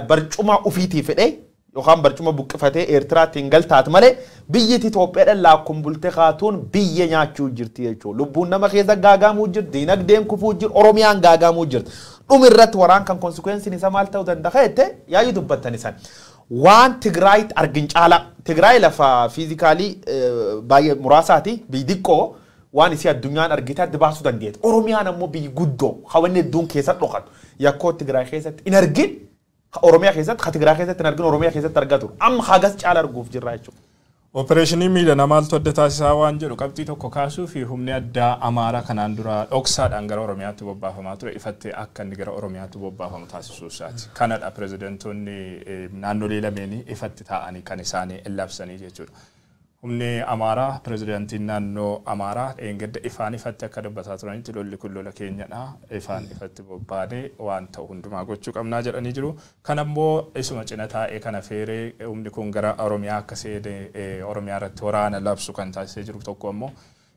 Barcuma ofiitii fedhee yookaan barcuma buqqifatee Eertiraatti hin galtaat malee biyyi Itoophiyaadhaan laakkuun bultee kaatuun biyya nyaachuu jirti jechuudha. Lubbuun nama keessa gaagaamuu jirti, diinagdeen kufuu jirti, Oromiyaan gaagaamuu jirti. Dhumi irratti waraan kan konsekwensiin isa maal ta'uu danda'a jettee yaayyuu dubbattan isaan. Waan Tigraayitti argin caala. Tigraay lafa physically baay'ee muraasaati biyyi xiqqoo waan isii addunyaan argite adda baasuu dandeetti. Oromiyaan ammoo biyyi guddoo hawanni hedduun keessa dhokatu. Yakkoo Tigraay keessatti hin argin Oromiyaa keessatti, Tigraay keessatti hin argin Oromiyaa keessatti argatu. Amma hagas caala arguuf jirra jechuudha. Opereeshinii miidhana maaltu adda taasisaa waan jedhu qabxii tokko kaasuu fi humni addaa Amaaraa kanaan dura dhoksaadhaan gara Oromiyaatti bobbaafamaa ture ifattee akka inni gara Oromiyaatti bobbaafamu taasisuu isaati. Kanadha pirezidantoonni naannolee lameenii ifatti taa'anii kan isaanii labsanii jechuudha. Humni Amaaraa pirezidantiin naannoo Amaaraa dheengadda ifaan ifatti akka dubbataa turanitti lolli kun lola keenyadha. Ifaan ifatti bobbaanee waan ta'u hundumaa gochuu qabnaa jedhanii jiru. Kan ammoo isuma cina taa'ee kana feeree humni kun gara Oromiyaa akka seene Oromiyaa irratti waraana labsu kan taasisee jiru tokko ammoo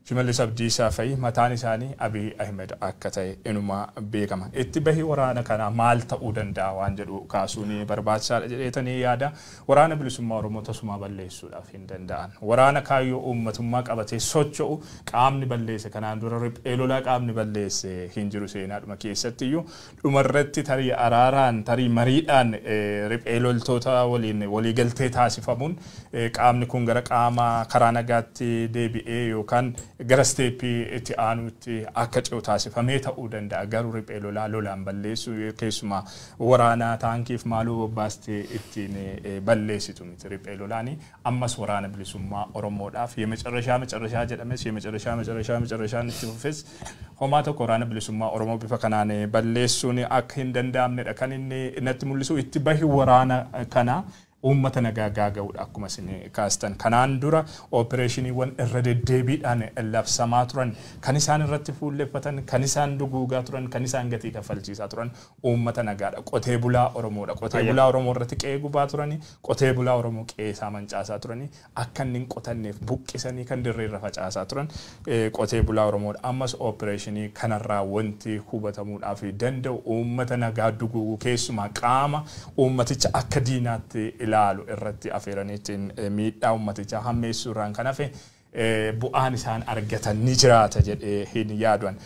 Shimallis Abdiisaa fa'i mataan isaanii Abiy Ahmed akka ta'e inuma beekama. Itti bahi waraana kanaa maal ta'uu danda'a waan jedhu kaasuun barbaachisaadha jedheetanii yaada. Waraana bilisummaa Oromoo tasumaa balleessuudhaaf hin danda'an. Waraana kaayyoo uummatummaa qabatee socho'u qaamni balleesse kanaan dura riphee lolaa qaamni balleesse hin jiru seenaadhuma keessattiyyuu dhumarratti tarii araaraan tarii mariidhaan riphee loltoota waliin waliigaltee taasifamuun qaamni kun gara qaama karaa nagaatti deebi'ee yookaan gara steeppii itti aanutti akka ce'u taasifamee ta'uu danda'a. Garuu riphee lolaa lolaan balleessuu keessumaa waraana taankiif maaluu bobbaastee ittiin balleessitu miti riphee lolaani. Ammas waraana bilisummaa Oromoodhaaf የመጨረሻ መጨረሻ jedhames የመጨረሻ መጨረሻ መጨረሻን itti fufes homaa tokko waraana bilisummaa Oromoo bifa kanaan balleessuun akka hin danda'amnedha kan inni natti mul'isu. Itti bahi waraana kana uummata nagaa gaaga'uudha akkuma isin kaastan. Kanaan dura opereeshiniiwwan irra deddeebiidhaan labsamaa turan kan isaan irratti fuulleffatan, kan isaan duguugaa turan, kan isaan gatii kaffalchiisaa turan uummata nagaadha. Qotee bulaa Oromoodha. Qotee bulaa Oromoo irratti qe'ee gubaa turani, qotee bulaa Oromoo qe'ee isaa mancaasaa turani, akka inni hin qotanneef buqqisanii kan dirree irra facaasaa turan qotee bulaa Oromoodha. Ammas opereeshinii kanarraa wanti hubatamuudhaaf danda'u uummata nagaa duguuguu keessumaa qaama uummaticha akka diinaatti ilaalu irratti afeeraniitiin miidhaa uummatichaa hammeessuu irraan kan hafe bu'aan isaan argatan ni jiraata jedhee hin yaaduan.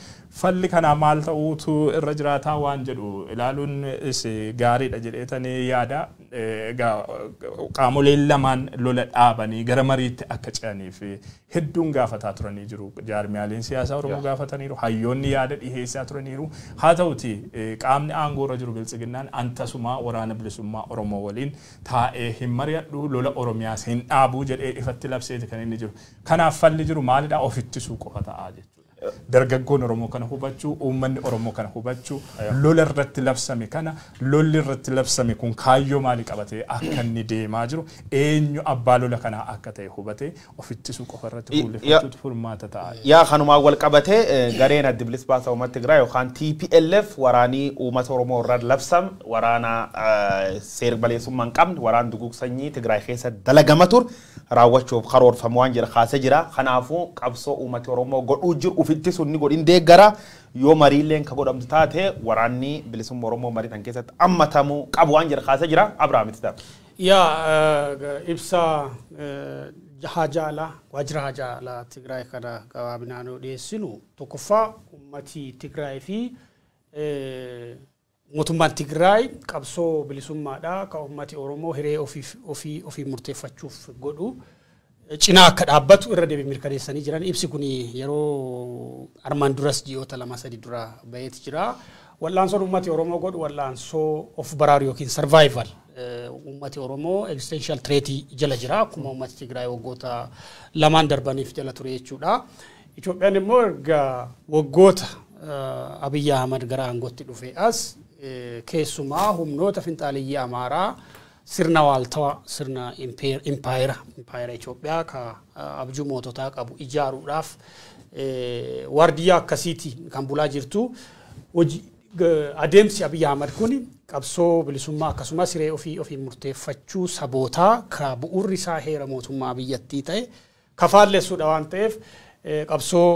Falli kanaa maal ta'uutu irra jiraataa waan jedhu ilaaluun gaariidha jedheetanii yaada. Egaa qaamoleen lamaan lola dhaabanii gara mariitti akka ce'aniif hedduun gaafataa turanii jiru. Jaarmiyaaleen siyaasaa Oromoo gaafataniiru. Hayyoonni yaada dhiheessaa turaniiru. Haa ta'uti qaamni aangoo irra jiru Biltsiginnaan antasumaa waraana bilisummaa Oromoo waliin taa'ee hin mari'adhu lola Oromiyaas hin dhaabuu jedhee ifatti labseeti kan inni jiru. Kanaaf falli jiru maalidha? Of ittisuu qofa ta'a jechuudha. Dargaggoon Oromoo kana hubachuu, uummanni Oromoo kana hubachuu, lola irratti labsame kana, lolli irratti labsame kun kaayyoo maalii qabatee akka inni deemaa jiru, eenyu abbaa lola kanaa akka ta'e hubatee of ittisuu qofa irratti fuulleffachuutu furmaata ta'a. Yaa kanumaan wal qabatee gareen adda bilisa baasaa uummata Tigraay yookaan TPLF waraanii uummata Oromoo irra labsam waraana seer baleessummaa hin qabne waraan duguug sanyii Tigraay keessa dalagama ture raawwachuuf karoorfamu waan jira kaasee jira. Kanaafuu qabsoo uummati Oromoo godhuu jiru ofitti sunni godhin deeggara yoo mariilleen ka godhamtu taate waraanni bilisummaa Oromoo marii tan keessatti hammatamuu qabu waan jira kaasee jira. Abrahaamitti ta'a. Yaa ibsa haajaa waajjira haajaa Tigraay kana gabaabinaan dhiyeessinu tokkoffaa uummati Tigraay fi mootummaan Tigraay qabsoo bilisummaadha ka uummati Oromoo hiree ofii murteeffachuuf godhu cinaa akka dhaabbatu irra deebiin mirkaneessanii jiran. Ibsi kun yeroo armaan duras ji'oota 2-3 dura baheeti jira. Wal'aansoon uummati Oromoo godhu wal'aansoo of baraaru yookiin survival uummati Oromoo existential threat jala jira akkuma uummati Tigraay waggoota 2 darbaniif jala ture jechuudha. Itoophiyaan immoo erga waggoota Abiy Ahmad gara aangootti dhufe as Keessumaa humnoota finxaaliyyii Amaaraa sirna waaltawaa, sirna impaayera Itoophiyaa ka abjuu moototaa qabu ijaaruudhaaf waardiyyaa akkasiiti kan bulaa jirtu. Adeemsi Abiy Ahmad kun qabsoo bilisummaa akkasumas hiree ofii ofii murteeffachuu sabootaa ka bu'uurri isaa heera mootummaa biyyattii ta'e kafaallessuudha waan ta'eef, qabsoo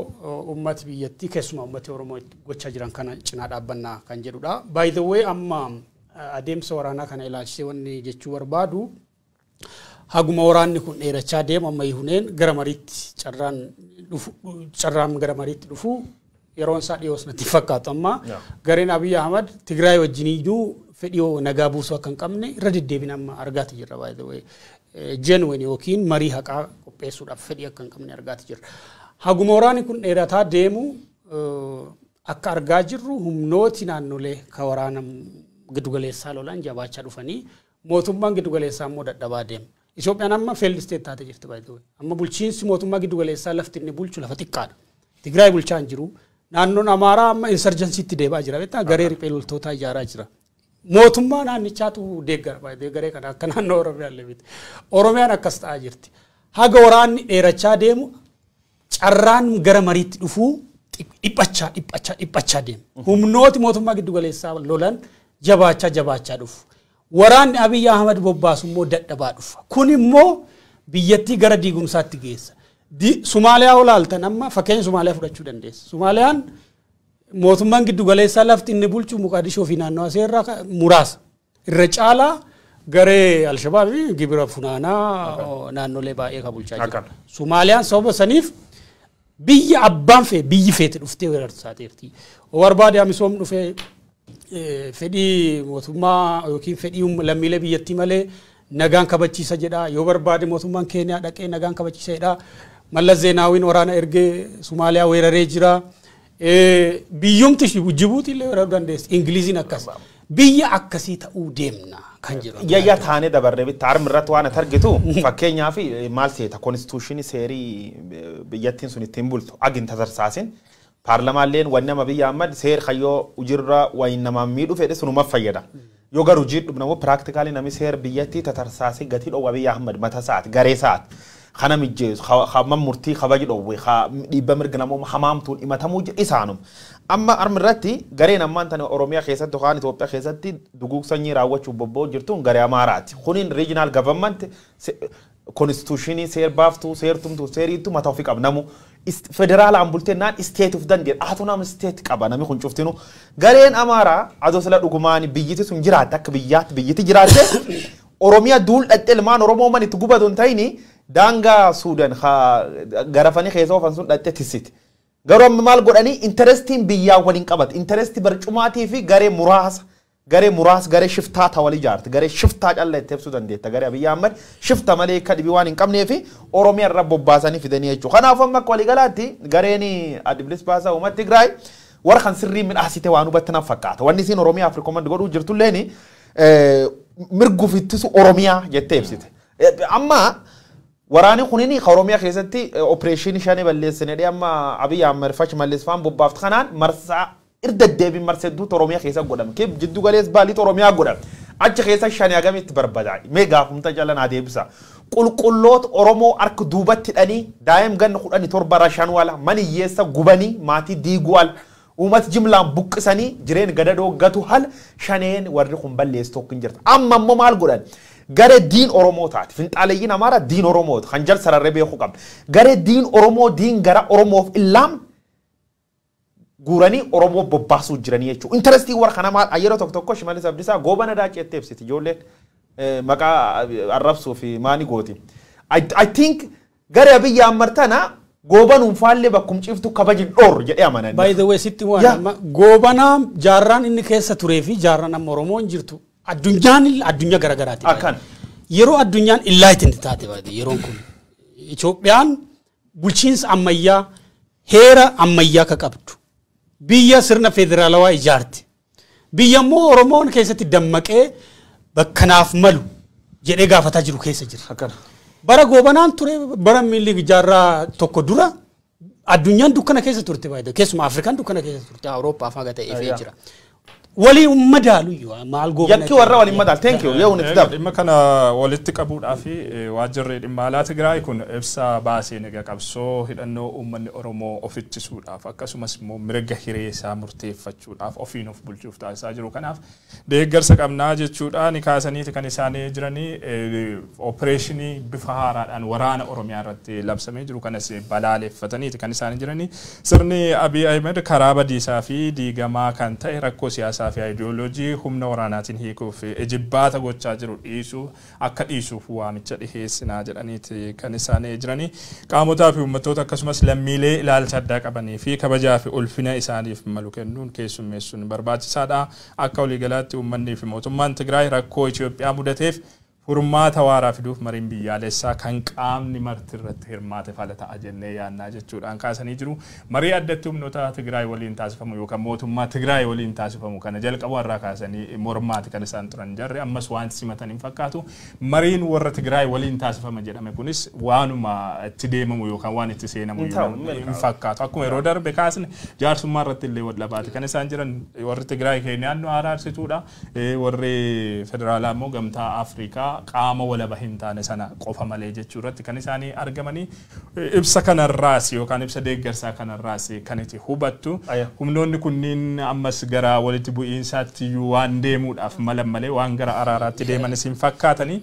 uummati biyyattii, keessumaa uummati Oromoo gochaa jiran kana cinaa dhaabbannaa kan jedhudha. By the way, amma adeemsa waraanaa kana ilaalchisee wanni jechuu barbaadu, haguma waraanni kun dheerachaa deemu amma Yihuneen gara mariitti carraan dhufu, carraan gara mariitti dhufu yeroon isaa dhiyoos natti fakkaatu. Amma gareen Abiy Ahmad Tigraay wajjiniyyuu fedhii nagaa buusuu akka hin qabne irra deddeebiin amma argaati jirra, by the way. Genuine yookiin marii haqaa qopheessuudhaaf fedhii akka hin qabne argaati jirra. Haguma waraanni kun dheerataa deemu, akka argaa jirru humnooti naannolee ka waraana giddugaleessaa lolan jabaachaa dhufanii, mootummaan giddugaleessaa immoo dadhabaa deema. Itoophiyaan amma failed state taatee jirti, by the way. Amma bulchiinsi mootummaa giddugaleessaa lafti inni bulchu lafa xiqqaadha. Tigraay bulchaa hin jiru. Naannoon Amaaraa amma insurgencytti deebi'aa jira. Beektaa, garee riphee loltootaa ijaaraa jira. Mootummaa naannichaatu deeggara baay'ee garee kana, akka naannoo Oromiyaa illee miti. Oromiyaan akkas ta'aa jirti. Haga waraanni dheerachaa deemu carraan gara mariitti dhufuu dhiphachaa dhiphachaa dhiphachaa deema. Humnooti mootummaa giddugaleessaa lolan jabaachaa jabaachaa dhufu. Waraanni Abiy Ahmad bobbaasu immoo dadhabaa dhufa. Kun immoo biyyattii gara diigumsaatti geessa. Sumaaliyaa olaaltan, amma fakkeenya Sumaaliyaa fudhachuu dandeessa. Sumaaliyaan mootummaan giddugaleessaa lafti inni bulchu Muqaadishoo fi naannoo aseerraa muraasa. Irra caalaa garee Alshabaabii gibira funaanaa naannolee baay'ee kan bulchaa jiru. Sumaaliyaan sababa saniif biyya abbaan fee biyyi feete dhuftee weerartu taateerti. Barbaade amisoom dhufee fedhii mootummaa yookiin fedhii lammiilee biyyattii malee nagaan kabachiisa jedha. Yoo barbaade mootummaan Keeniyaa dhaqee nagaan kabachiisa jedha. Mallas Zeenaawiin waraana ergee Somaaliyaa weeraree jira. Biyyumti Jibuutii illee weeraruu dandeessi. Ingiliziin akkas. Biyya akkasii ta'uu deemna kan jedhu. Yayya taanee dabarree bitta harmi irratti waan ati argitu, fakkeenyaaf maal seeta, constitutionii seerii biyyattiin sun ittiin bultu agin tasarsaasin paarlamaalleen wanni nama biyya Ahmad seer kayyoo ujirra wayin namaan miidhu fedhe sunuma fayyada. Yoo garuu hojii dhumna immoo practically namni seer biyyattii tatarsaasee gatii dhoowwa biyya Ahmad mata isaati garee isaati. Kana mijjeessu hamma murtii kabaji dhoowwe dhiibba mirga namooma hamaamtuun himatamuu isaanum. Amma armi irratti gareen ammaan tana Oromiyaa keessatti yookaan Itoophiyaa keessatti duguug sanyii raawwachuuf bobba'u jirtuun garee Amaaraati. Kuniin regional government constitutionii seer baaftuu, seertumtuu, seeriittu mataa ofii qaba namu. Federaalaan bultee naan state of dandeenye haatu nama state qaba namni kun cuftinu. Gareen Amaaraa adoo sila dhugumaan biyyiti sun jiraatte, akka biyyaatti biyyiti jiraatte, Oromiyaa duul dhadhee ilmaan Oromoo man itti gubatu hin ta'ini, daangaa Suudan garafanii keessa oofan sun dhadhee tissiti. Garuu amma maal godhanii, interestiin biyyaa waliin qabate, interestii barcumaatii fi garee muraasa garee shiftaa ta walii ijaarte, garee shiftaa calla itti ibsuu dandeetta. Garee Abiyyi Ahmad shifta malee akka dhibii waan hin qabnee fi Oromiyaa irra bobbaasanii fidanii jechuudha. Kanaafuu amma akka waliigalaatti gareen Adda Bilisa Baasaa Uummata Tigraay warra kan sirrii midhaasite waan hubatti na fakkaata. Wanni isiin Oromiyaaf recommend godhuu jirtulleeni mirguuf ittisu Oromiyaa jettee ibsite. Amma waraanni kunini ka Oromiyaa keessatti operationii shanii balleessine amma Abiy Ahmed fachi malleessifaan bobbaaftu kanaan marsaa irra deddeebiin marsa hedduutu Oromiyaa keessa godhame. Keef jiddu galees baaliitu Oromiyaa godhame. Achi keessa shanii hagamitti barbaada? Mee gaafumta jala naa deebisa. Qulqulloota Oromoo harka duubatti hidhanii, daa'im ganna 17 rashan wala mana hiyyeessa gubanii, maatii diiguu ala uummata jimlaan buqqisanii jireenya gadadoo gatu hal shaneen warri kun balleessu tokko hin jirtu. Amma immoo maal godhan? Garee diin Oromoo taate. Finxaaleeyyiin Amaaraa diin Oromooti. Kan jal sararree beekuu qabna. Garee diin Oromoo, diin gara Oromoof illaam guuranii Oromoo bobbaasuu jiranii jechuudha. Interestii warra kana maal, yeroo tokko tokko Shimallis Abdiisaa Goobana Daaceetti ibsiti ijoolleen maqaa arrabsuu fi maani gooti. I think garee Abiyyi Ahmad tana Goobanuun faallee bakkum ciftu kabajin dhoor jedhee amanan. By the way, sitti waan amma Goobanaa jaarraan inni keessa turee fi jaarraan amma Oromoon jirtu addunyaan addunyaa garagaraati. Akkan. Yeroo addunyaan enlightened taate baay'ee yeroon kun Itoophiyaan bulchiinsa ammayyaa, heera ammayyaa ka qabdu, biyya sirna federaalawaa ijaarte, biyya immoo Oromoon keessatti dammaqee bakkanaaf malu jedhee gaafataa jiru keessa jira. Akkana. Bara Goobanaan ture, bara Miilli jaarraa tokko dura addunyaan dukkana keessa turte baay'ee, keessumaa Afrikaan dukkana keessa turte, Awurooppaa haga ta'e ifee jira. Waliin madaalu iyyuu maal goona. Yakki warra waliin madaalu. Thank you. Yoo itti dabu. Dhimma kana walitti qabuudhaa fi waajjirri dhimma alaa Tigraay kun ibsa baaseen egaa qabsoo hidhannoo uummanni Oromoo of ittisuudhaaf akkasumas immoo mirga hiree isaa murteeffachuudhaaf ofiin of bulchuuf taasisaa jiru kanaaf deeggarsa qabnaa jechuudhaan kaasaniiti kan isaanii jiranii opereeshinii bifa haaraadhaan waraana Oromiyaa irratti labsamee jiru kanas balaaleffataniiti kan isaanii jiranii. Sirni Abiy Ahmed karaa badiisaa fi diigamaa kan ta'e rakkoo siyaasaa fi ayidiyooloojii humna waraanaatiin hiikuuf ejibbaata gochaa jiru dhiisuu akka dhiisuuf waamicha dhiheessinaa jedhaniiti kan isaanii jiranii. Qaamotaa fi uummattoota akkasumas lammiilee ilaalcha addaa qabanii fi kabajaa fi ulfina isaaniif malu kennuun keessummeessuun barbaachisaadha. Akka waliigalaatti uummanni fi mootummaan Tigraay rakkoo Itoophiyaa mudateef furmaata waaraa fiduuf mariin biyyaalessaa kan qaamni marti irratti hirmaate fala ta'a jennee yaannaa jechuudhaan kaasanii jiru. Marii addatti humnoota Tigraay waliin taasifamu yookaan mootummaa Tigraay waliin taasifamu kana jalqabu irraa kaasanii mormaati kan isaan turan jarri ammas waan simatan hin fakkaatu. Mariin warra Tigraay waliin taasifama jedhame kunis waanuma itti deemamu yookaan waan itti seenamu hin fakkaatu. Akkuma yeroo darbe kaasne jaarsummaa irratti illee wal labaati kan isaan jiran warri Tigraay Keeniyaan nu araarsituudha. Warri federaalaa immoo gamtaa Afrikaa qaama walaba hin taane sana qofa malee jechuu irratti kan isaanii argamanii ibsa kanarraas yookaan ibsa deeggarsaa kanarraas kan itti hubattu humnoonni kunniin ammas gara walitti bu'iinsaatti iyyuu waan deemuudhaaf malan malee waan gara araaraatti deemanis hin fakkaatanii.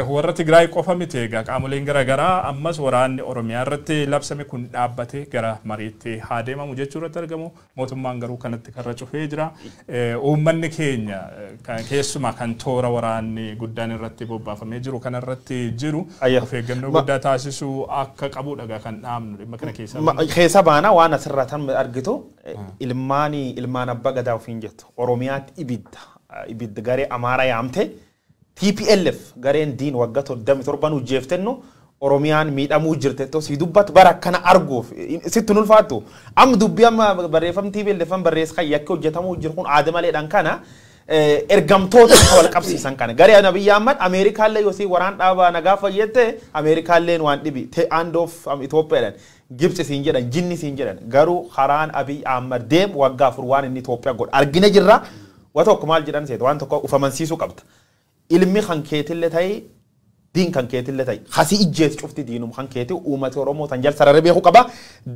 Warra Tigraay qofa miti egaa qaamoleen garaagaraa ammas waraanni Oromiyaa irratti labsame kun dhaabbatee gara mariitti haa deemamu jechuu irratti argamu. Mootummaan garuu kanatti karra cufee jira. Uummanni keenya keessumaa kan toora waraanni guddaan irratti bobbaafamee jiru kanarratti jiru of eeggannoo guddaa taasisuu akka qabudha egaa kan dhaabnu dhimma kana keessaa. Keessa baana waan asirraa tan argitu ilmaan abbaa gadaa ofiin jettu Oromiyaatti ibidda garee Amaaraa yaamte. TPLF gareen diin waggaa 37 hojjeeftennu Oromiyaan miidhamuu jirte to si dubbatu bara akkana arguuf sitti nulfaattu amma dubbii amma barreeffam TPLF barreessa kan yakka hojjetamuu jiru kun aada maleedhaan kana ergamtoota wal qabsiisan kana garee Abiy Ahmed Ameerikaallee yoo si waraan dhaabaa nagaa fayyette Ameerikaalleen waan dhibi hand of Itoophiyaadhaan Gibxi siin jedhan jinni siin jedhan garuu karaan Abiy Ahmed deem waggaa 4 waan inni Itoophiyaa godhe argina jirra waa tokko maal jedhan seet waan tokko ufamansiisuu qabda. Ilmi kan keetillee ta'e diin kan keetillee ta'e hasii ijjeeti cufti diinum kan keeti uummata Oromoo tan jal sararee beeku qaba.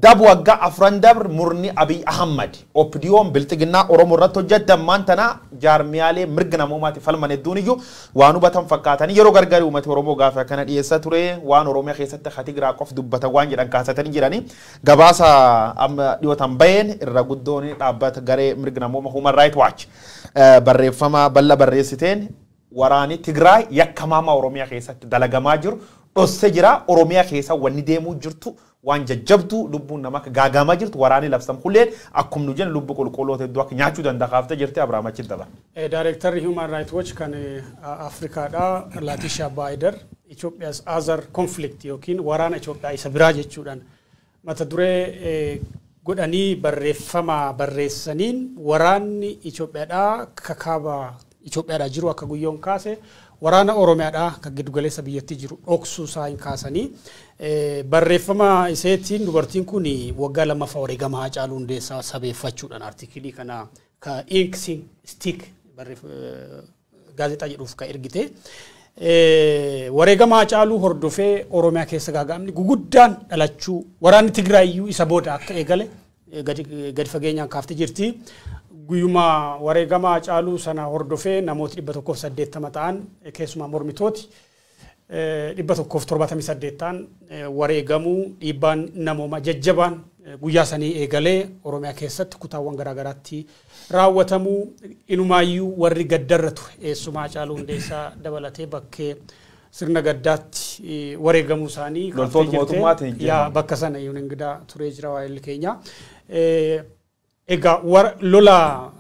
Dab waggaa 4 dabr murni Abiy Ahmed OPDO'n bilxiginnaa Oromoo irratti hojjetan maantana jaarmiyaalee mirga namoomaati falman hedduun iyyuu waan hubatan fakkaatanii yeroo gargaarii uummata Oromoo gaafa kana dhiyeessaa ture waan Oromiyaa keessatti Tigiraa qof dubbatan waan jedhan kaasatanii jiranii gabaasa amma dhiyootan baheen irra guddoon dhaabbata garee mirga namooma Human Rights Watch barreeffama bal'aa barreessiteen waraani Tigraay yakkamaama Oromiyaa keessatti dalagamaa jiru dhossee jira. Oromiyaa keessa wanni deemuu jirtu waan jajjabdu lubbuun nama akka gaagamaa jirtu waraani labsam hulleen akkuma nu jennu lubbu qulqulloota hedduu akka nyaachuu danda'a kaaftee jirti Abiraam achi daba. Daareektarri Human Rights Watch kan Afrikaadha Laatishaa Baayider Itoophiyaas other conflict yookiin waraana Itoophiyaa isa biraa jechuudhaan mata duree godhanii barreeffama barreessaniin waraanni Itoophiyaadhaa kakaaba Itoophiyaadhaa jiru akka guyyoon kaase waraana Oromiyaadhaa kan giddugaleessa biyyattii jiru dhoksuu isaa hin kaasanii barreeffama iseetiin dubartiin kun waggaa 2ffaa wareegama Haacaaluu Hundeessaa sabeeffachuudhaan artikilii kana ka Ink Stick gaazexaa jedhuuf ka ergite. Wareegama Haacaaluu hordofee Oromiyaa keessa gaaga'amni guguddaan dhalachuu waraanni Tigraayyuu isa booda akka eegale gadi fageenyaan kaaftee jirti. Guyyuma wareegama Haacaaluu sana hordofee namoota 180 ta'an keessumaa mormitooti 178 ta'an wareegamuu dhiibbaan namooma jajjabaan guyyaa sanii eegalee Oromiyaa keessatti kutaawwan garaagaraatti raawwatamuu inumaayyuu warri gaddarra ture eessumaa Haacaaluu Hundeessaa dabalatee bakkee sirna gaddaatti wareegamuu isaanii loltoota mootummaatiin yaa bakka sana yuun ingidaa turee jira waa'ee keenya. Egaa lola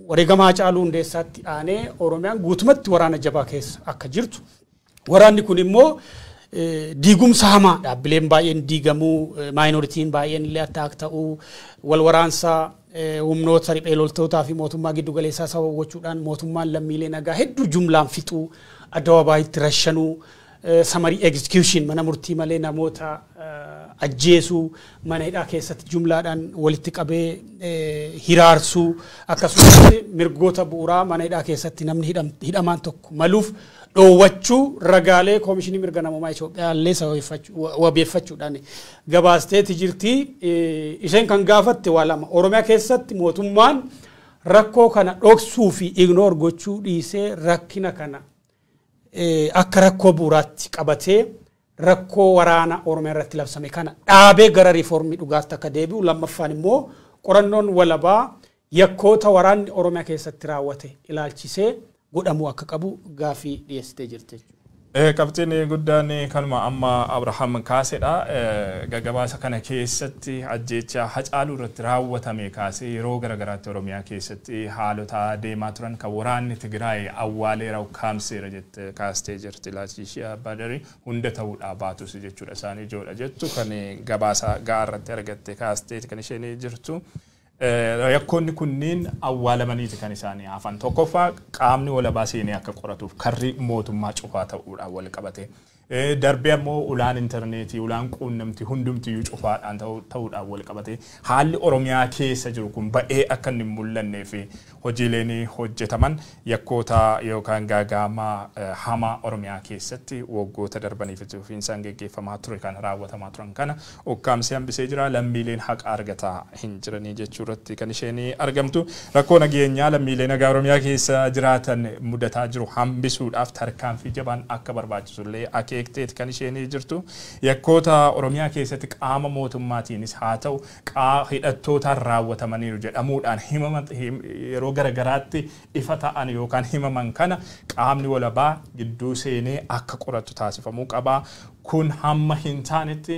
wareegama Haacaaluu Hundeessaatti aanee Oromiyaan guutumatti waraana jabaa keessa akka jirtu waraanni kun immoo diigumsa hamaa dhaabbileen baay'een diigamuu maayinooritiin baay'een illee attaak ta'uu wal waraansa humnoota riphee loltootaa fi mootummaa giddugaleessaa sababa gochuudhaan mootummaan lammiilee nagaa hedduu jumlaan fixuu addababaayitti rashanuu summary execution mana murtii malee namoota Ajjeesuu, mana hidhaa keessatti jumlaadhaan walitti qabee hiraarsuu, akkasumas mirgoota bu'uuraa mana hidhaa keessatti namni hidhamaan tokko maluuf dhoowwachuu ragaalee Koomishinii Mirga Namummaa Itoophiyaa illee wabeeffachuudhaan gabaasteeti jirti. Isheen kan gaafatte waa lama. Oromiyaa keessatti mootummaan rakkoo kana dhoksuu fi ignore gochuu dhiisee rakkina kana akka rakkoo bu'uuraatti qabatee rakkoo waraana Oromiyaa irratti labsame kana dhaabee gara riiformii dhugaatti akka deebi'u, lammaffaan immoo qorannoon walabaa yakkoota waraanni Oromiyaa keessatti raawwate ilaalchisee godhamuu akka qabu gaafii dhiyeessitee jirti jechuudha. Qabxiin guddaan kanuma amma Abrahaam kaasedha. Gaggabaasa kana keessatti ajjeecha Hacaaluu irratti raawwatame kaasee yeroo garaagaraatti Oromiyaa keessatti haalota deemaa turan kan waraanni Tigraay awwaaleera, ukkaamseera jette kaastee jirti. Laachishii Abbaadarii hunda ta'uudhaa baatus jechuudha isaan ijoodha jettu kan gabaasa ga'aa irratti argatte kaastee kan isheen jirtu. Yakkoonni kunniin awwaalamaniiti kan isaanii hafan. Tokkoffaa, qaamni walabaa seenee akka qoratuuf karri mootummaa cufaa ta'uudhaan wal qabate. Darbee ammoo ulaan intarneetii, ulaan quunnamtii hundumtiyyuu cufaadhaan ta'uudhaan wal qabate. Haalli Oromiyaa keessa jiru kun ba'ee akka inni hin mul'annee fi hojiileen hojjetaman yakkoota yookaan gaagaamaa hamaa Oromiyaa keessatti waggoota darbaniif itti fufiinsaan geggeeffamaa ture kan raawwatamaa turan kana ukkaamsee hambisee jira. Lammiileen haqa argataa hin jiranii jechuu irratti kan isheen argamtu. Rakkoo nageenyaa lammiilee nagaa Oromiyaa keessa jiraatan mudataa jiru hambisuudhaaf tarkaanfii jabaan akka barbaachisullee akeekteeti kan isheen jirtu. Yakkoota Oromiyaa keessatti qaama mootummaatiinis haa ta'u hidhattootaan raawwatamaniiru jedhamuudhaan himaman yeroo garagaraatti ifa ta'an yookaan himaman kana qaamni walabaa gidduu seenee akka qoratu taasifamuu qaba. Kun hamma hin taanetti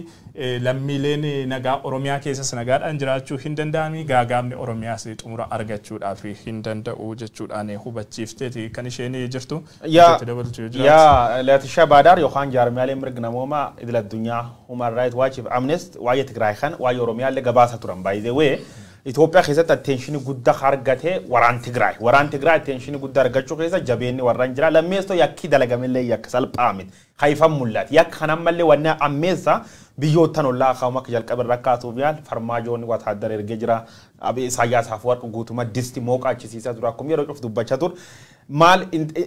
lammiileen nagaa Oromiyaa keessas nagaadhaan jiraachuu hin danda'ami, gaagaamni Oromiyaas xumura argachuudhaaf hin danda'u jechuudhaan hubachiifteeti kan isheen jirtu. Yaa Laatishaa Baadaar yookaan jaarmiyaaleen mirga namoomaa idil addunyaa Human Rights Watch fi Amnesty waa'ee Tigraay kan waa'ee Oromiyaa illee gabaasa turan, baay'ee wee Itoophiyaa keessatti attention guddaa argate waraan Tigraay. Waraan Tigraay attention guddaa argachuu keessa jabeenni warraan jira. Lammeessoo, yakki dalagamellee yakka salphaa miti. Haifan mul'ata. Yakka kanammallee wanni ammeessa biyyoottan ollaa akaawuma akka jalqaba irra kaasuuf yaal farmaajoonni wataadara ergee jira. Isaayyaas Afwerqi guutuma disti mooqa achisiisaa ture, akkuma yeroo cufu dubbachaa ture. Maal,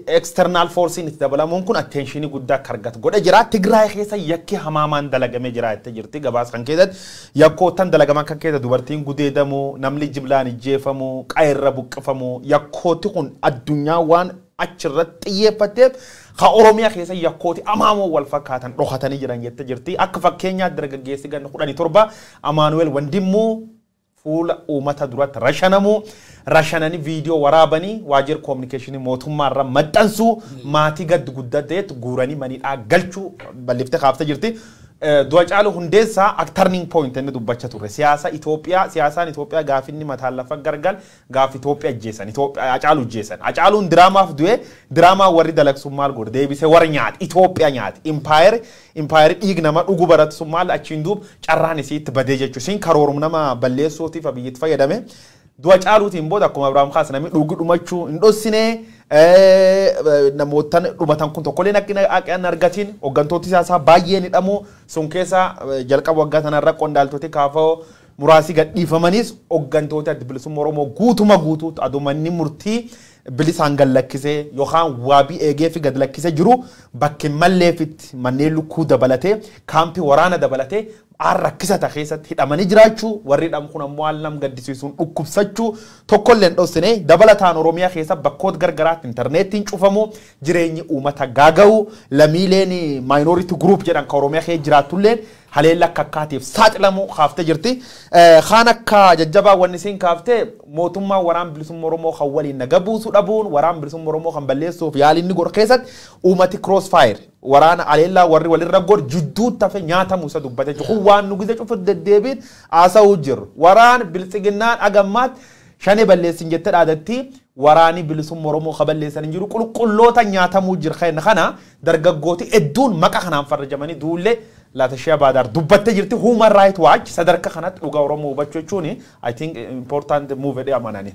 external forcein itti dabalamuun kun attention guddaa akka argatu godhe jira. Tigraay keessa yakki hamaamaan dalagamee jira jettee jirti gabaasa kan keessatti. Yakkoottan dalagaman kan keessa dubartiin gudeedamuu, namni jimlaan ijjeefamuu, qa'eerra buqqifamuu, yakkooti kun addunyaa waan achirratti xiyyeeffatteef ka Oromiyaa keessa yakkooti amaamoo wal fakkaatan dhokatanii jiran jettee jirti. Akka fakkeenyaatti dargaggeessi ganna 17 Amaanuweel Wandimmuu fuula uummata duratti rashanamuu, rashananii viidiyoo waraabanii waajjira koominikeeshinii mootummaa irra maxxansuu, maatii gaddi guddateetti guuranii maniidhaa galchuu bal'iftee kaaftee jirti. Du'a Caaluu Hundeessaa akka turning point inni dubbachaa turre. Siyaasa Itoophiyaa, siyaasaan Itoophiyaa gaafinni mataan lafa gargal gaaf Itoophiyaa ajjeesan, Itoophiyaa Hacaaluu ajjeesan. Hacaaluun diraamaaf du'e, diraamaa warri dalagsu maal godhe? Deebisee warra nyaate, Itoophiyaa nyaate. Impaayeri dhiig nama dhugu baratu sun maal achiin duub carraan isii itti badee jechuudha. Isiin karoorum nama balleessuutiif biyyatti fayyadame. Du'a Caaluutiin booda akkuma Abiraam kaase namni dhugi dhumachuu hin dhossinee, namootaan dhumatan kun tokkolleen akka hin argatiin, hooggantooti siyaasaa baay'een hidhamu. Sun keessa jalqaba waggaa sanarra qondaaltoti kaafoo muraasi gadhiifamanis, hooggantooti Adda Bilisummaa Oromoo guutuma guutuutti adumanni murtii bilisaan gad lakkisee yookaan waabii eegee fi gad lakkisee jiru bakki malleefitti manneen lukkuu dabalatee, kaampii waraana dabalatee aan rakkisata keessatti hidhamanii jiraachuu, warri hidhamu kun ammoo haala nam gaddisiisuun dhukkubsachuu tokkollee hin dhoksine. Dabalataan Oromiyaa keessa bakkoota gargaraatti intarneetiin cufamu, jireenyi uummata gaaga'u, lammiileen minority group jedhan kan Oromiyaa keessa jiraatulleen haleella akka akkaatiif saaxilamu kaaftee jirti. Kaan akka jajjabaa wanni isiin kaaftee mootummaan waraan bilisummaa Oromoo kan waliin naga buusuu dhabuun, waraan bilisummaa Oromoo kan balleessuuf yaaliin inni godhu keessatti uummati crossfire waraana aleellaa warri walirra godhu jidduutti hafe nyaatamu isa dubbate jechuudha. Kun waan nu gise cufu deddeebiin haasa'uu jiru. Waraan biltsiginnaan agammaatti shanee balleessin jettee dhaadatti Waraani bilisummaa Oromoo kaballeessan hin jiru qulqulloota nyaatamuu jira kana dargaggooti hedduun maqaa kanaan farrajamanii duullee Laatashee Baadaar dubbattee jirti. Human Right Watch sadarkaa kanatti dhugaa Oromoo hubachuu jechuun, I think, important move jedhee amananii.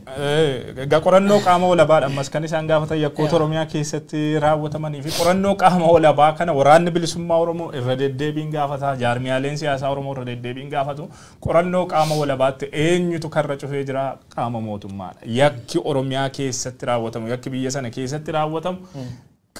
Egaa qorannoo qaama walabaadha ammas kan isaan gaafatan yakkoota Oromiyaa keessatti raawwatamanii fi qorannoo qaama walabaa kana waraanni bilisummaa Oromoo irra deddeebiin gaafata, jaarmiyaaleen siyaasaa Oromoo irra deddeebiin gaafatu. Qorannoo qaama walabaatti eenyutu karra cufee jira? Qaama mootummaadha. Yakki Oromiyaa keessatti raawwatamu, yakki biyya sana keessatti raawwatamu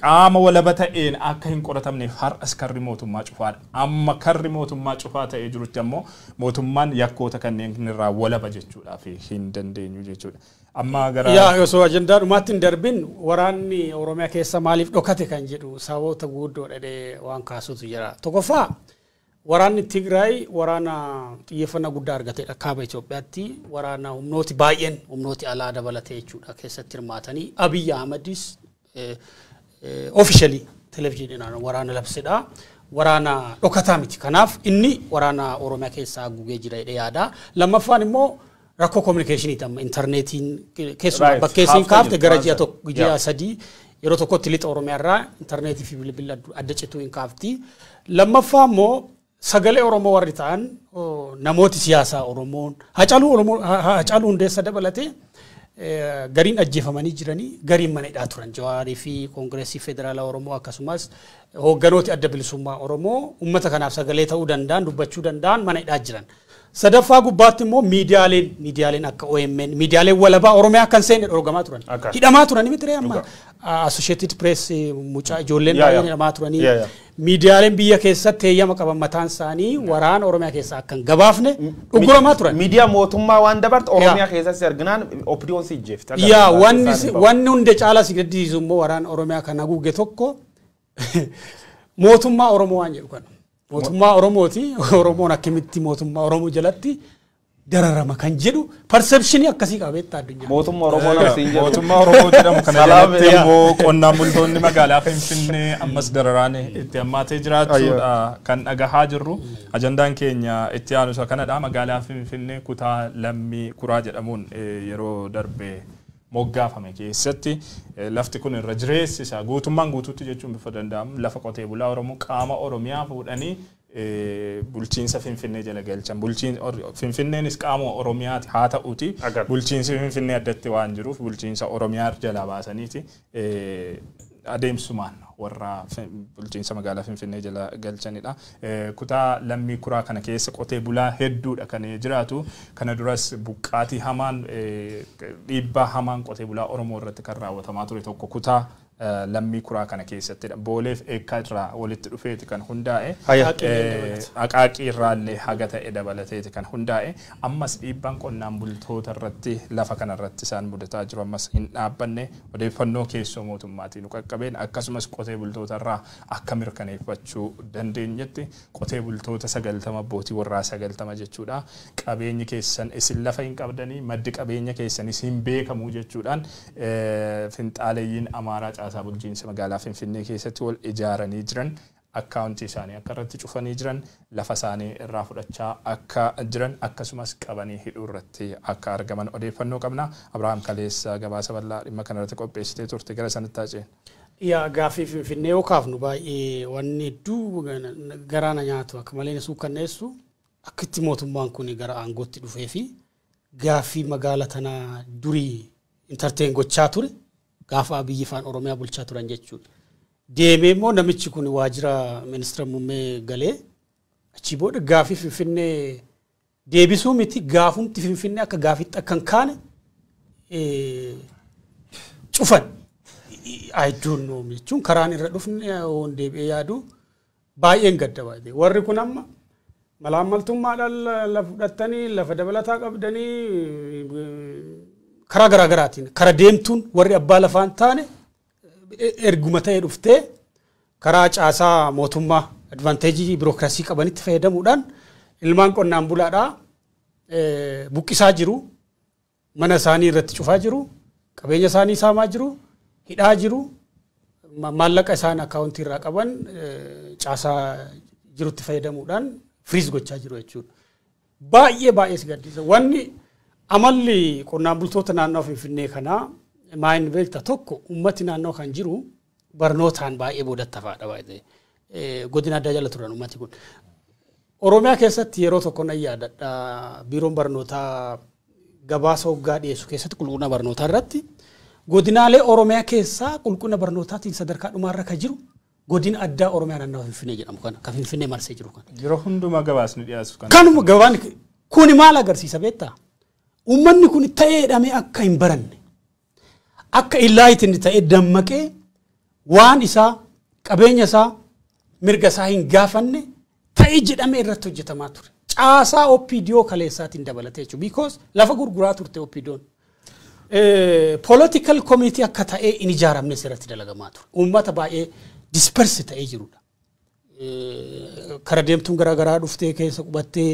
qaama walaba ta'een akka hin qoratamneef har'as karri mootummaa cufaadha. Amma karri mootummaa cufaa ta'ee jirutti ammoo mootummaan yakkoota kanneen irraa walaba jechuudhaaf hin dandeenyu jechuudha. Amma gara Yaa, osoo ajandaa dhumaatti hin darbin, waraanni Oromiyaa keessa maaliif dhokate kan jedhu sababoota guguddoo dhadhee waan kaasutu jira. Tokkoffaa, waraanni Tigraay waraana xiyyeeffannaa guddaa argatedha kaaba Itoophiyaatti. Waraana humnooti baay'een, humnooti alaa dabalatee jechuudha, keessatti hirmaatanii Abiyyi Ahmadis officially televezyiiniidhaan waraana labsedha. Waraana dhokataa miti. Kanaaf inni waraana Oromiyaa keessaa haguugee jira jedhee yaada. Lammaffaan immoo rakkoo communicationiiti. Amma intarneetiin keessumaa bakkeessiin kaafte gara ji'a tokko, ji'a 3 yeroo tokkotti lixa Oromiyaa irraa intarneetii fi bilbila adda cituu hin kaafti. Lammaffaa immoo sagalee Oromoo warri ta'an, namooti siyaasaa Oromoon Hacaaluu Oromoo, Hacaaluu Hundeessa dabalatee, gariin ajjeefamanii jiranii, gariin mana hidhaa turan. Jawaarii fi Koongireesii Federaalaa Oromoo akkasumas hoogganooti adda bilisummaa Oromoo uummata kanaaf sagalee ta'uu danda'an, dubbachuu danda'an mana hidhaa jiran. Sadaffaa gubbaatti immoo miidiyaaleen akka OMN, miidiyaaleen walabaa Oromiyaa kan seenne dhorgamaa turan. Hidhamaa turanii miti ree? Amma Associated Press mucaa ijoolleen baay'een hidhamaa turanii. Miidiyaaleen biyya keessatti heeyyama qaban mataan isaanii waraana Oromiyaa keessaa akka hin gabaafne dhugguramaa turan. Miidiyaa mootummaa waan dabarte Oromiyaa keessatti arginaan OPDOn si ijjeefte. Yaa, wanni hunda caalaa si gaddisiisu immoo waraana Oromiyaa kan haguuge tokko mootummaa Oromoo waan jedhu kana. Mootummaa Oromooti. Oromoon akkamitti mootummaa Oromoo jalatti dararama kan jedhu perceptionii akkasii qabeetta addunyaa. Mootummaa Oromoo nama siin jedhu. Mootummaa Oromoo jedhamu kana jalatti immoo qonnaan bultoonni magaalaa Finfinnee ammas dararaan itti hammaatee jiraachuudha kan dhagahaa jirru. Ajandaan keenya itti aanu isa kanadha. Magaalaa Finfinnee kutaa Lammii Kuraa jedhamuun yeroo darbe moggaafame keessatti lafti kun irra jireessi isaa guutummaan guutuutti jechuun bifa danda'amu lafa qotee bulaa Oromoo qaama Oromiyaa fuudhanii bulchiinsa Finfinnee jala galchan. Finfinneenis qaama Oromiyaati haa ta'uti. Bulchiinsi Finfinnee addatti waan jiruuf bulchiinsa Oromiyaa jalaa baasaniiti adeemsumaan warra bulchiinsa magaalaa Finfinnee jala galchanidha. Kutaa Lammii Kuraa kana keessa qotee bulaa hedduudha kan jiraatu. Kana duras buqqaatii hamaan, dhiibbaa hamaan qotee bulaa Oromoo irratti kan raawwatamaa ture tokko kutaa Lammii Kuraa kana keessattidha. Booleef Eekkaa irraa walitti dhufeeti kan hundaa'e. Aqaaqii irraallee haga ta'e dabalateeti kan hundaa'e. Ammas dhiibbaan qonnaan bultoota irratti lafa kana irratti isaan mudataa jiru ammas hin dhaabbanne. Odeeffannoo keessoo mootummaatiin nu qaqqabeen, akkasumas qotee bultoota irraa akka mirkaneeffachuu dandeenyetti, qotee bultoota 90, abbootii warraa 90 jechuudha. Qabeenyi keessan, isin lafa hin qabdanii, maddi qabeenya keessanis hin beekamu jechuudhaan finxaaleeyyiin Amaaraa caasaa bulchiinsa magaalaa Finfinnee keessatti wal ijaaranii jiran akkaawuntii isaanii akka irratti cufanii jiran, lafa isaanii irraa fudhachaa akka jiran, akkasumas qabanii hidhuu irratti akka argaman odeeffannoo qabna. Abrahaam Kaleessa gabaasa bal'aa dhimma kana irratti qopheessitee turte, gara sanatti haa. Yaa, gaaffii Finfinnee yoo kaafnu baay'ee wanni hedduu garaana nyaatu, akka malee suukkanneessu, akkitti mootummaan kun gara aangootti dhufee fi gaaffii magaala tanaa durii entertain gochaa ture gaafa Abiyyi faan Oromiyaa bulchaa turan jechuudha. Deemee immoo namichi kun waajjira ministeera muummee galee achii booda gaaffii Finfinnee deebisuu miti, gaafumti Finfinnee akka gaaffiitti akka hin kaane cufan. I don't know jechuun karaan irra dhufne yoon deebi'ee yaadu baay'een gadda baay'ee. Warri kun amma malaammaltummaadhaan lafa fudhattanii, lafa dabalataa qabdanii, karaa garaa garaatiin kara deemtuun warri abbaa lafaa hin taane erguma ta'e dhuftee karaa caasaa mootummaa advantageii birookiraasii qabanitti fayyadamuudhaan ilmaan qonnaan bulaadhaa buqqisaa jiru, mana isaanii irratti cufaa jiru, qabeenya isaanii saamaa jiru, hidhaa jiru, maallaqa isaan akkaawuntii irraa qaban caasaa jirutti fayyadamuudhaan freeze gochaa jiru jechuudha. Baay'ee baay'ee si gaddisa. Wanni amalli qonnaan bultoota naannoo Finfinnee kanaa Maayin beekta tokko uummati naannoo kan jiru barnootaan baay'ee boodatti hafaadha baay'ee. Godina addaa jala turan uummati kun. Oromiyaa keessatti yeroo tokko nan yaadadha biiroon barnootaa gabaasa hoggaa dhiyeessu keessatti qulqullina barnootaa irratti godinaalee Oromiyaa keessaa qulqullina barnootaatiin sadarkaa dhumaarra kan jiru godina addaa Oromiyaa naannoo Finfinnee jedhamu kana kan Finfinnee marsee jiru kana. Yeroo hundumaa gabaasni dhiyeessu kana. Kanuma gabaan kuni maal agarsiisa beektaa? Uummanni kun ta'ee jedhamee akka hin baranne akka illaayitiin ta'ee dammaqee waan isaa qabeenya isaa mirga isaa hin gaafanne ta'ee jedhamee irratti hojjetamaa ture. Caasaa OPDO kaleessaatiin dabalatee jechuudha. Because lafa gurguraa turte OPDOon. Political committee akka ta'ee hin ijaaramne irratti dalagamaa ture. Uummata baay'ee disperse ta'ee jirudha. Kara deemtuun garaagaraa dhuftee keessa qubattee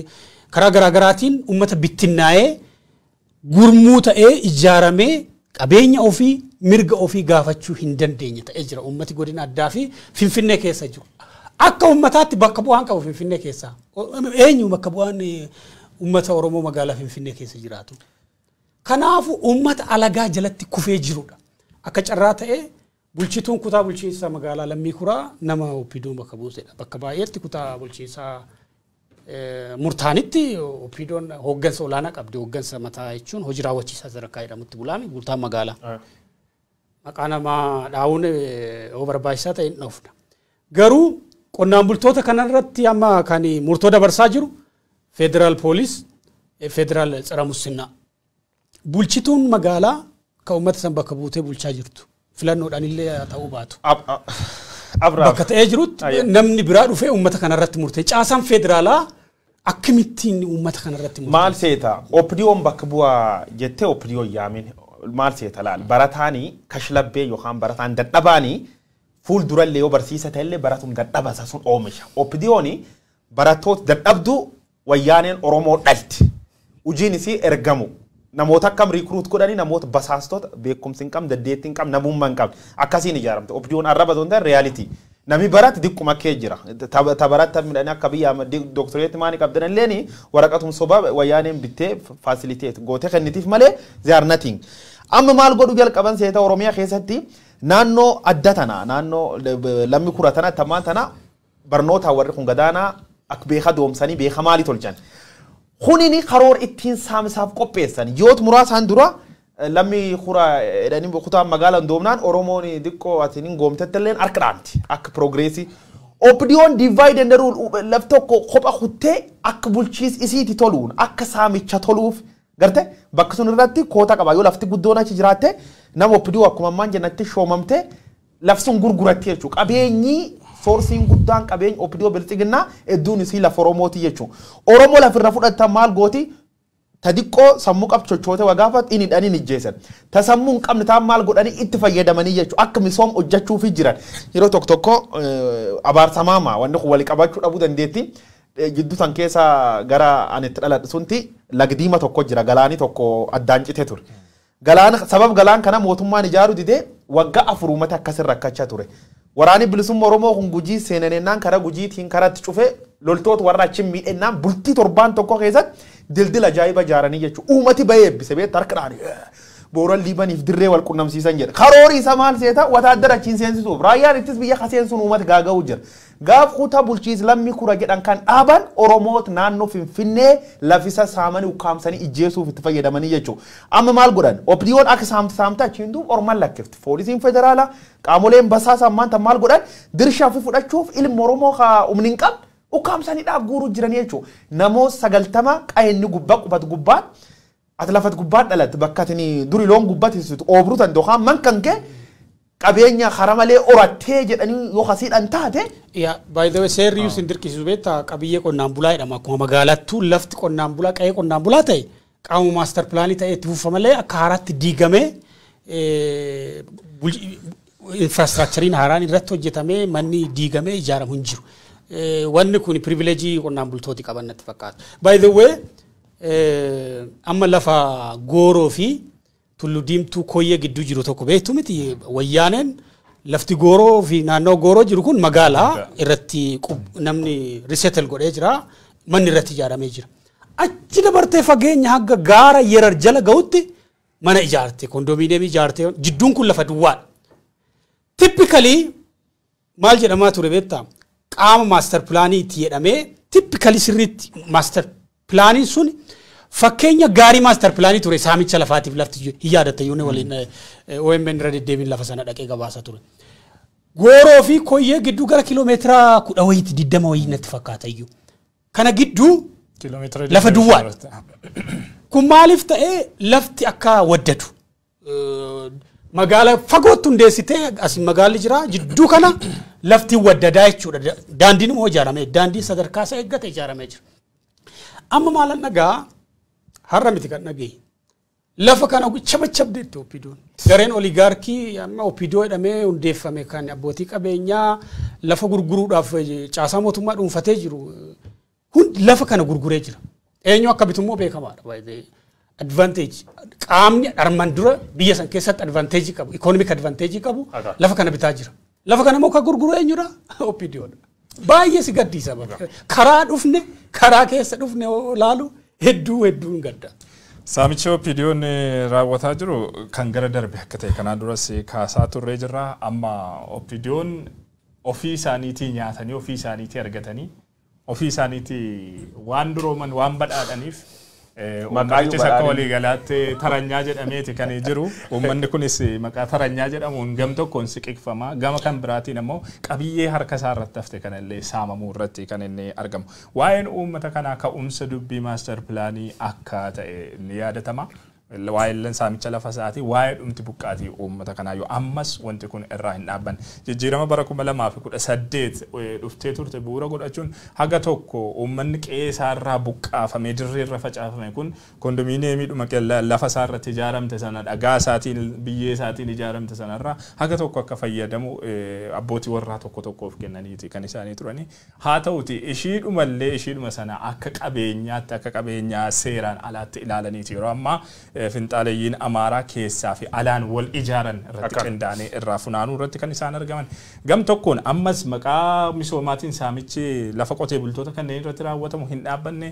karaa garaagaraatiin uummata bittinnaa'ee gurmuu ta'ee ijaaramee qabeenya ofii mirga ofii gaafachuu hin dandeenye ta'ee jira. Uummati godina addaa fi Finfinnee keessa jiru. Akka uummataatti bakka bu'aan qabu Finfinnee keessa. Eenyu bakka bu'aan uummata Oromoo magaalaa Finfinnee keessa jiraatu. Kanaafuu uummata alagaa jalatti kufee jirudha. Akka carraa ta'ee bulchituun kutaa bulchiinsa magaalaa Lammii Kuraa nama OPDOon bakka buusedha. Bakka baay'eetti kutaa bulchiinsaa murtaanitti OPDOon hooggansa olaanaa qabdi. Hooggansa mataa jechuun hojii raawwachiisaa sadarkaa jedhamutti bulaami bultaan magaalaa. Maqaa namaa dhaa'uun yoo barbaachisaa ta'e hin dhoofna. Garuu qonnaan bultoota kanarratti amma kan murtoo dabarsaa jiru federaal poolis, federaal tsira musinnaa. Bulchituun magaalaa kan uummata san bakka buutee bulchaa jirtu. Filannoodhaan illee ta'uu baatu. Bakka ta'ee jirutti namni biraa dhufee uummata kanarratti murtee. Caasaan federaalaa akkamittiin uummata kanarratti murtee? Maal seeta? OPDOon bakka bu'aa jettee OPDO yaamin maal seeta laal? Barataanii kashlabbee yookaan barataan dadhabaanii fuuldurallee yoo barsiisa ta'ellee baratum dadhaba isa sun oomisha. OPDOon barattoota dadhabduu wayyaaneen Oromoo dhalti. Hojiin isii ergamu. Namoota akkam recruit godhanii namoota basaastota beekumsi hin qabne, dandeettii hin qabne, namummaa hin qabne akkasiin ijaaramte. OPDOon arraba osoo hin taane reality. Namni barate diqquma kee jira. Tabaratta midhaanii akka biyya dooktoreetti maani qabdan illeen waraqatum soba wayyaaneen bittee facilitate gootee kennitiif malee they are nothing. Amma maal godhu jalqaban seeta Oromiyaa keessatti naannoo adda tana naannoo Lammii Kura tana tamaan tana barnoota warri kun gadaanaa akka beeka doomsanii beeka maalii tolchan. Kunini karoor ittiin saamisaaf qopheessan yoot muraasaan dura Lammii Kura jedhanii kutaa magaalaa doomnaan Oromoon diqqoo atiin hin goomtetti illeen harka dhaanti akka progressii. OPDOon divide and rule laf tokko kopha kuttee akka bulchiis isiiti toluun akka saamicha toluuf garte bakka sun irratti koota qaba yoo lafti guddoon achi jiraatte nama OPDO akkuma ammaan jennatti shoomamte laf sun gurguratti jechuudha. Qabeenyi soorsiin guddaan qabeenya OPDO bilxiginnaa hedduun isii lafa Oromooti jechuudha. Oromoo lafirra fudhatan maal gooti? Ta diqqoo sammuu qabdu chochootee waa gaafatu inni hidhanii ijjeessan. Ta sammuu hin qabne ta'an maal godhanii itti fayyadamanii jechuudha. Akka misooma hojjechuufii jiran. Yeroo tokko tokko abaarsamaama wanni kun walii qabachuu dhabuu dandeetti. Jidduu san keessa gara ani itti dhaladhu sunti lagdiima tokko jira galaanii tokko addaan citee ture. Galaana sabab galaan kana mootummaan ijaaruu didee waggaa 4 uummata akkasirra rakkachaa ture. Waraanni bilisummaa Oromoo kun Gujii seenanennaan karaa Gujiitiin karaatti cufee loltoota warra achi miidhennaan bultii torbaan tokko keessatti dildila ajaa'iba ijaaranii jechuudha. Uummati bahee eebbise beektaa harka dhaanii Booran Liibaniif dirree wal qunnamsiisan jedha. Karoori isa maal seeta wataaddara achiin seensisuuf raayyaan ittis biyya kaseensuun uummata gaaga'uu jira. Gaaf kutaa bulchiis Lammii Kura jedhan kan dhaaban Oromoota naannoo Finfinnee lafisa saamanii ukkaamsanii ijjeesuuf itti fayyadamanii jechuudha. Amma maal godhan? OPDOon akka saamta saamta achiin duub Oromoon lakkifti. Poolisiin federaalaa qaamoleen basaasa ammaan tan maal godhan? Dirshaa fi fudhachuuf ilma Oromoo haa humni hin qabne ukkaamsanii dhaaf guuruu jiranii jechuudha. Namoota 90 qayenni gubbaa qubatu gubbaan ati lafat gubbaan dhalatte bakka ati duri loon gubbatti oobruu tan yookaan man kan kee qabeenya hara malee horattee jedhanii yoo kasiidhaan taate. Yaa by the way seerri isin dirqisiisu beektaa qabiyyee qonnaan bulaa jedhama akkuma magaalattuu lafti qonnaan bulaa qe'ee qonnaan bulaa ta'e qaama maastar pilaanii ta'e itti fufa malee akka haaraatti diigamee infraastiraakchariin haaraan irratti hojjetamee manni diigamee ijaaramu hin jiru. Wanni kun pirivileejii qonnaan bultooti qaban natti fakkaata. By the way amma lafa gooroo fi Tulluu Diimtuu Koyyee gidduu jiru tokko beektu miti wayyaaneen lafti gooroo fi naannoo gooroo jiru kun magaalaa irratti namni resettle godhee jira manni irratti ijaaramee jira. Achi dabartee fageenya hanga gaara Yerar jala ga'utti Mana ijaarte, kondominiyeemii ijaarte, jidduun kun lafa duwwaadha. Typically maal jedhamaa ture beektaa? Qaama master planii itti jedhamee typically sirriitti master planiin sun fakkeenya gaarii master planii ture saamicha lafaatiif lafti hin yaadatta yoonni waliin OMN irra deddeebiin lafa sana dhaqee gabaasa ture. Gooroo fi Koyyee gidduu gara kiiloomeetira 10 wayiiti 20 wayii natti fakkaata iyyuu. Kana gidduu lafa duwwaadha. Kun maaliif ta'ee lafti akka waddatu magaala fagootti hundeessitee as magaalli jira jidduu kana lafti waddadaa jechuudha. Daandiin immoo ijaaramee daandii sadarkaa isaa eeggate ijaaramee jira. Amma maalan dhagaa har'a miti kan dhagee lafa kana chabachabdeetti OPDO'n. Gareen oligaarkii amma OPDO jedhamee hundeeffame kan abbootii qabeenyaa lafa gurguruudhaaf caasaa mootummaa dhuunfatee jiru hundi lafa kana gurguree jira. Eenyu akka bitummoo beekamaadha. Advantage qaamni armaan dura biyya san keessatti advantage qabu economic advantage qabu lafa kana bitaa jira. Lafa kana immoo kan gurguru eenyudha? OPDOdha. Baay'ee si gaddisa bakka. Karaa dhufne karaa keessa dhufne laalu hedduu hedduun gadda. Saamichi OPDO'n raawwataa jiru kan gara darbe akka ta'e kanaan duras kaasaa turree jirra. Amma OPDO'n ofii isaaniitii nyaatanii ofii isaaniitii argatanii ofii isaaniitii waan durooman waan badhaadhaniif uummannichis akka waliigalaatti taranyaa jedhameeti kan jiru. Uummanni kunis maqaa taranyaa jedhamuun gam tokkoon siqiqfama. Gama kan biraatiin ammoo qabiyyee harka isaa irratti hafte kanallee saamamuu irratti kan inni argamu. Waa'een uummata kanaa ka'umsa dubbii maastar pilaanii akka ta'e ni yaadatama. Waa'een saamicha lafa isaatii waa'ee dhumti buqqaatii uummata kanaa yoo ammas wanti kun irraa hin dhaabbanne. Jijjiirama bara 2018 dhuftee turte bu'uura godhachuun haga tokko uummanni qe'ee isaarraa buqqaafamee dirree irra facaafame kun kondominiyeemiidhuma lafa isaarratti ijaaramte sana dhagaa isaatiin biyyee isaatiin ijaaramte sanarraa haga tokko akka fayyadamu abbootii warraa tokko tokkoof kennaniiti kan isaanii turani. Haa ta'uti ishiidhumallee ishiidhuma sana akka qabeenyaatti akka qabeenyaa seeraan alaatti ilaalaniiti yeroo ammaa finxaaleeyyiin Amaaraa keessaa fi alaan wal ijaaran irratti qindaa'anii irraa funaanuu irratti kan isaan argaman. Gam tokkoon ammas maqaa misoomaatiin saamichi lafa qotee bultoota kanneen irratti raawwatamu hin dhaabbanne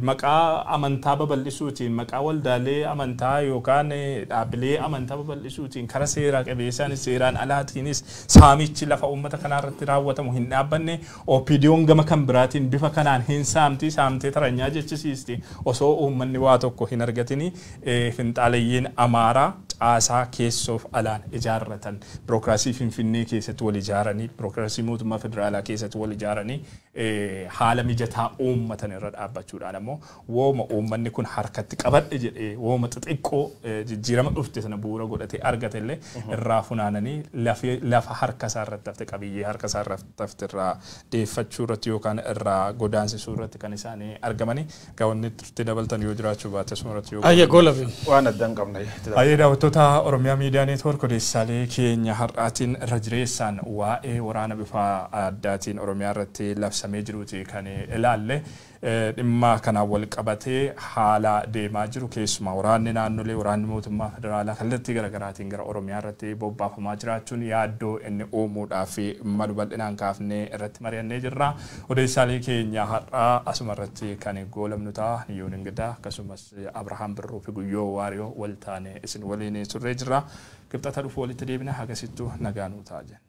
maqaa amantaa babal'isuutiin maqaa waldaalee amantaa yookaan dhaabbilee amantaa babal'isuutiin karaa seeraa qabeessaanis seeraan alaatiinis saamichi lafa uummata kanaa irratti raawwatamu hin dhaabbanne. OPDO'n gama kan biraatiin bifa kanaan hin saamti saamtee taranyaa jechisiisti osoo uummanni waa tokko hin argatini finxaaleeyyiin Amaaraa caasaa keessoof alaan ijaarratan birookiraasii Finfinnee keessatti wal ijaaranii birookiraasii mootummaa federaalaa keessatti wal ijaaranii haala mijataa uummatan irra dhaabbachuudhaan ammoo wooma uummanni kun harkatti qabadhe jedhee wooma xixiqqoo jijjiirama dhufte sana bu'uura godhatee argate illee irraa funaananii lafa harka isaa irratti hafte qabiyyee harka isaa irratti hafte irraa deeffachuu irratti yookaan irraa godaansisuu irratti kan isaanii argamanii gaawwanni itti dabaltan yoo jiraachuu baate asuma irratti yoo Ayya goolafi. Waan adda hin qabne. Baay'ee daawwattoota Oromiyaa Miidiyaa Neetwoork odeessaalee keenya har'aatiin irra jireessaan waa'ee waraana bifa addaatiin Oromiyaa irratti labsamee jiruuti kan ilaalle. Dhimma kanaan wal qabatee haala deemaa jiru keessumaa waraanni naannolee waraanni mootummaa federaalaa kallattii garaagaraatiin gara Oromiyaa irratti bobbaafamaa jiraachuun yaaddoo inni uumuudhaaf malu bal'inaan kaafnee irratti mari'annee jirra. Odeessaalee keenya har'aa asuma irratti kan goolabnu ta'a. Niyyoon Ingidaa akkasumas Abrahaam Birruu fi Guyyoo Waariyoo wal taane isin waliin turree jirra. Qibxata dhufu walitti deebina hagasittuu nagaa nuu ta'a jenna.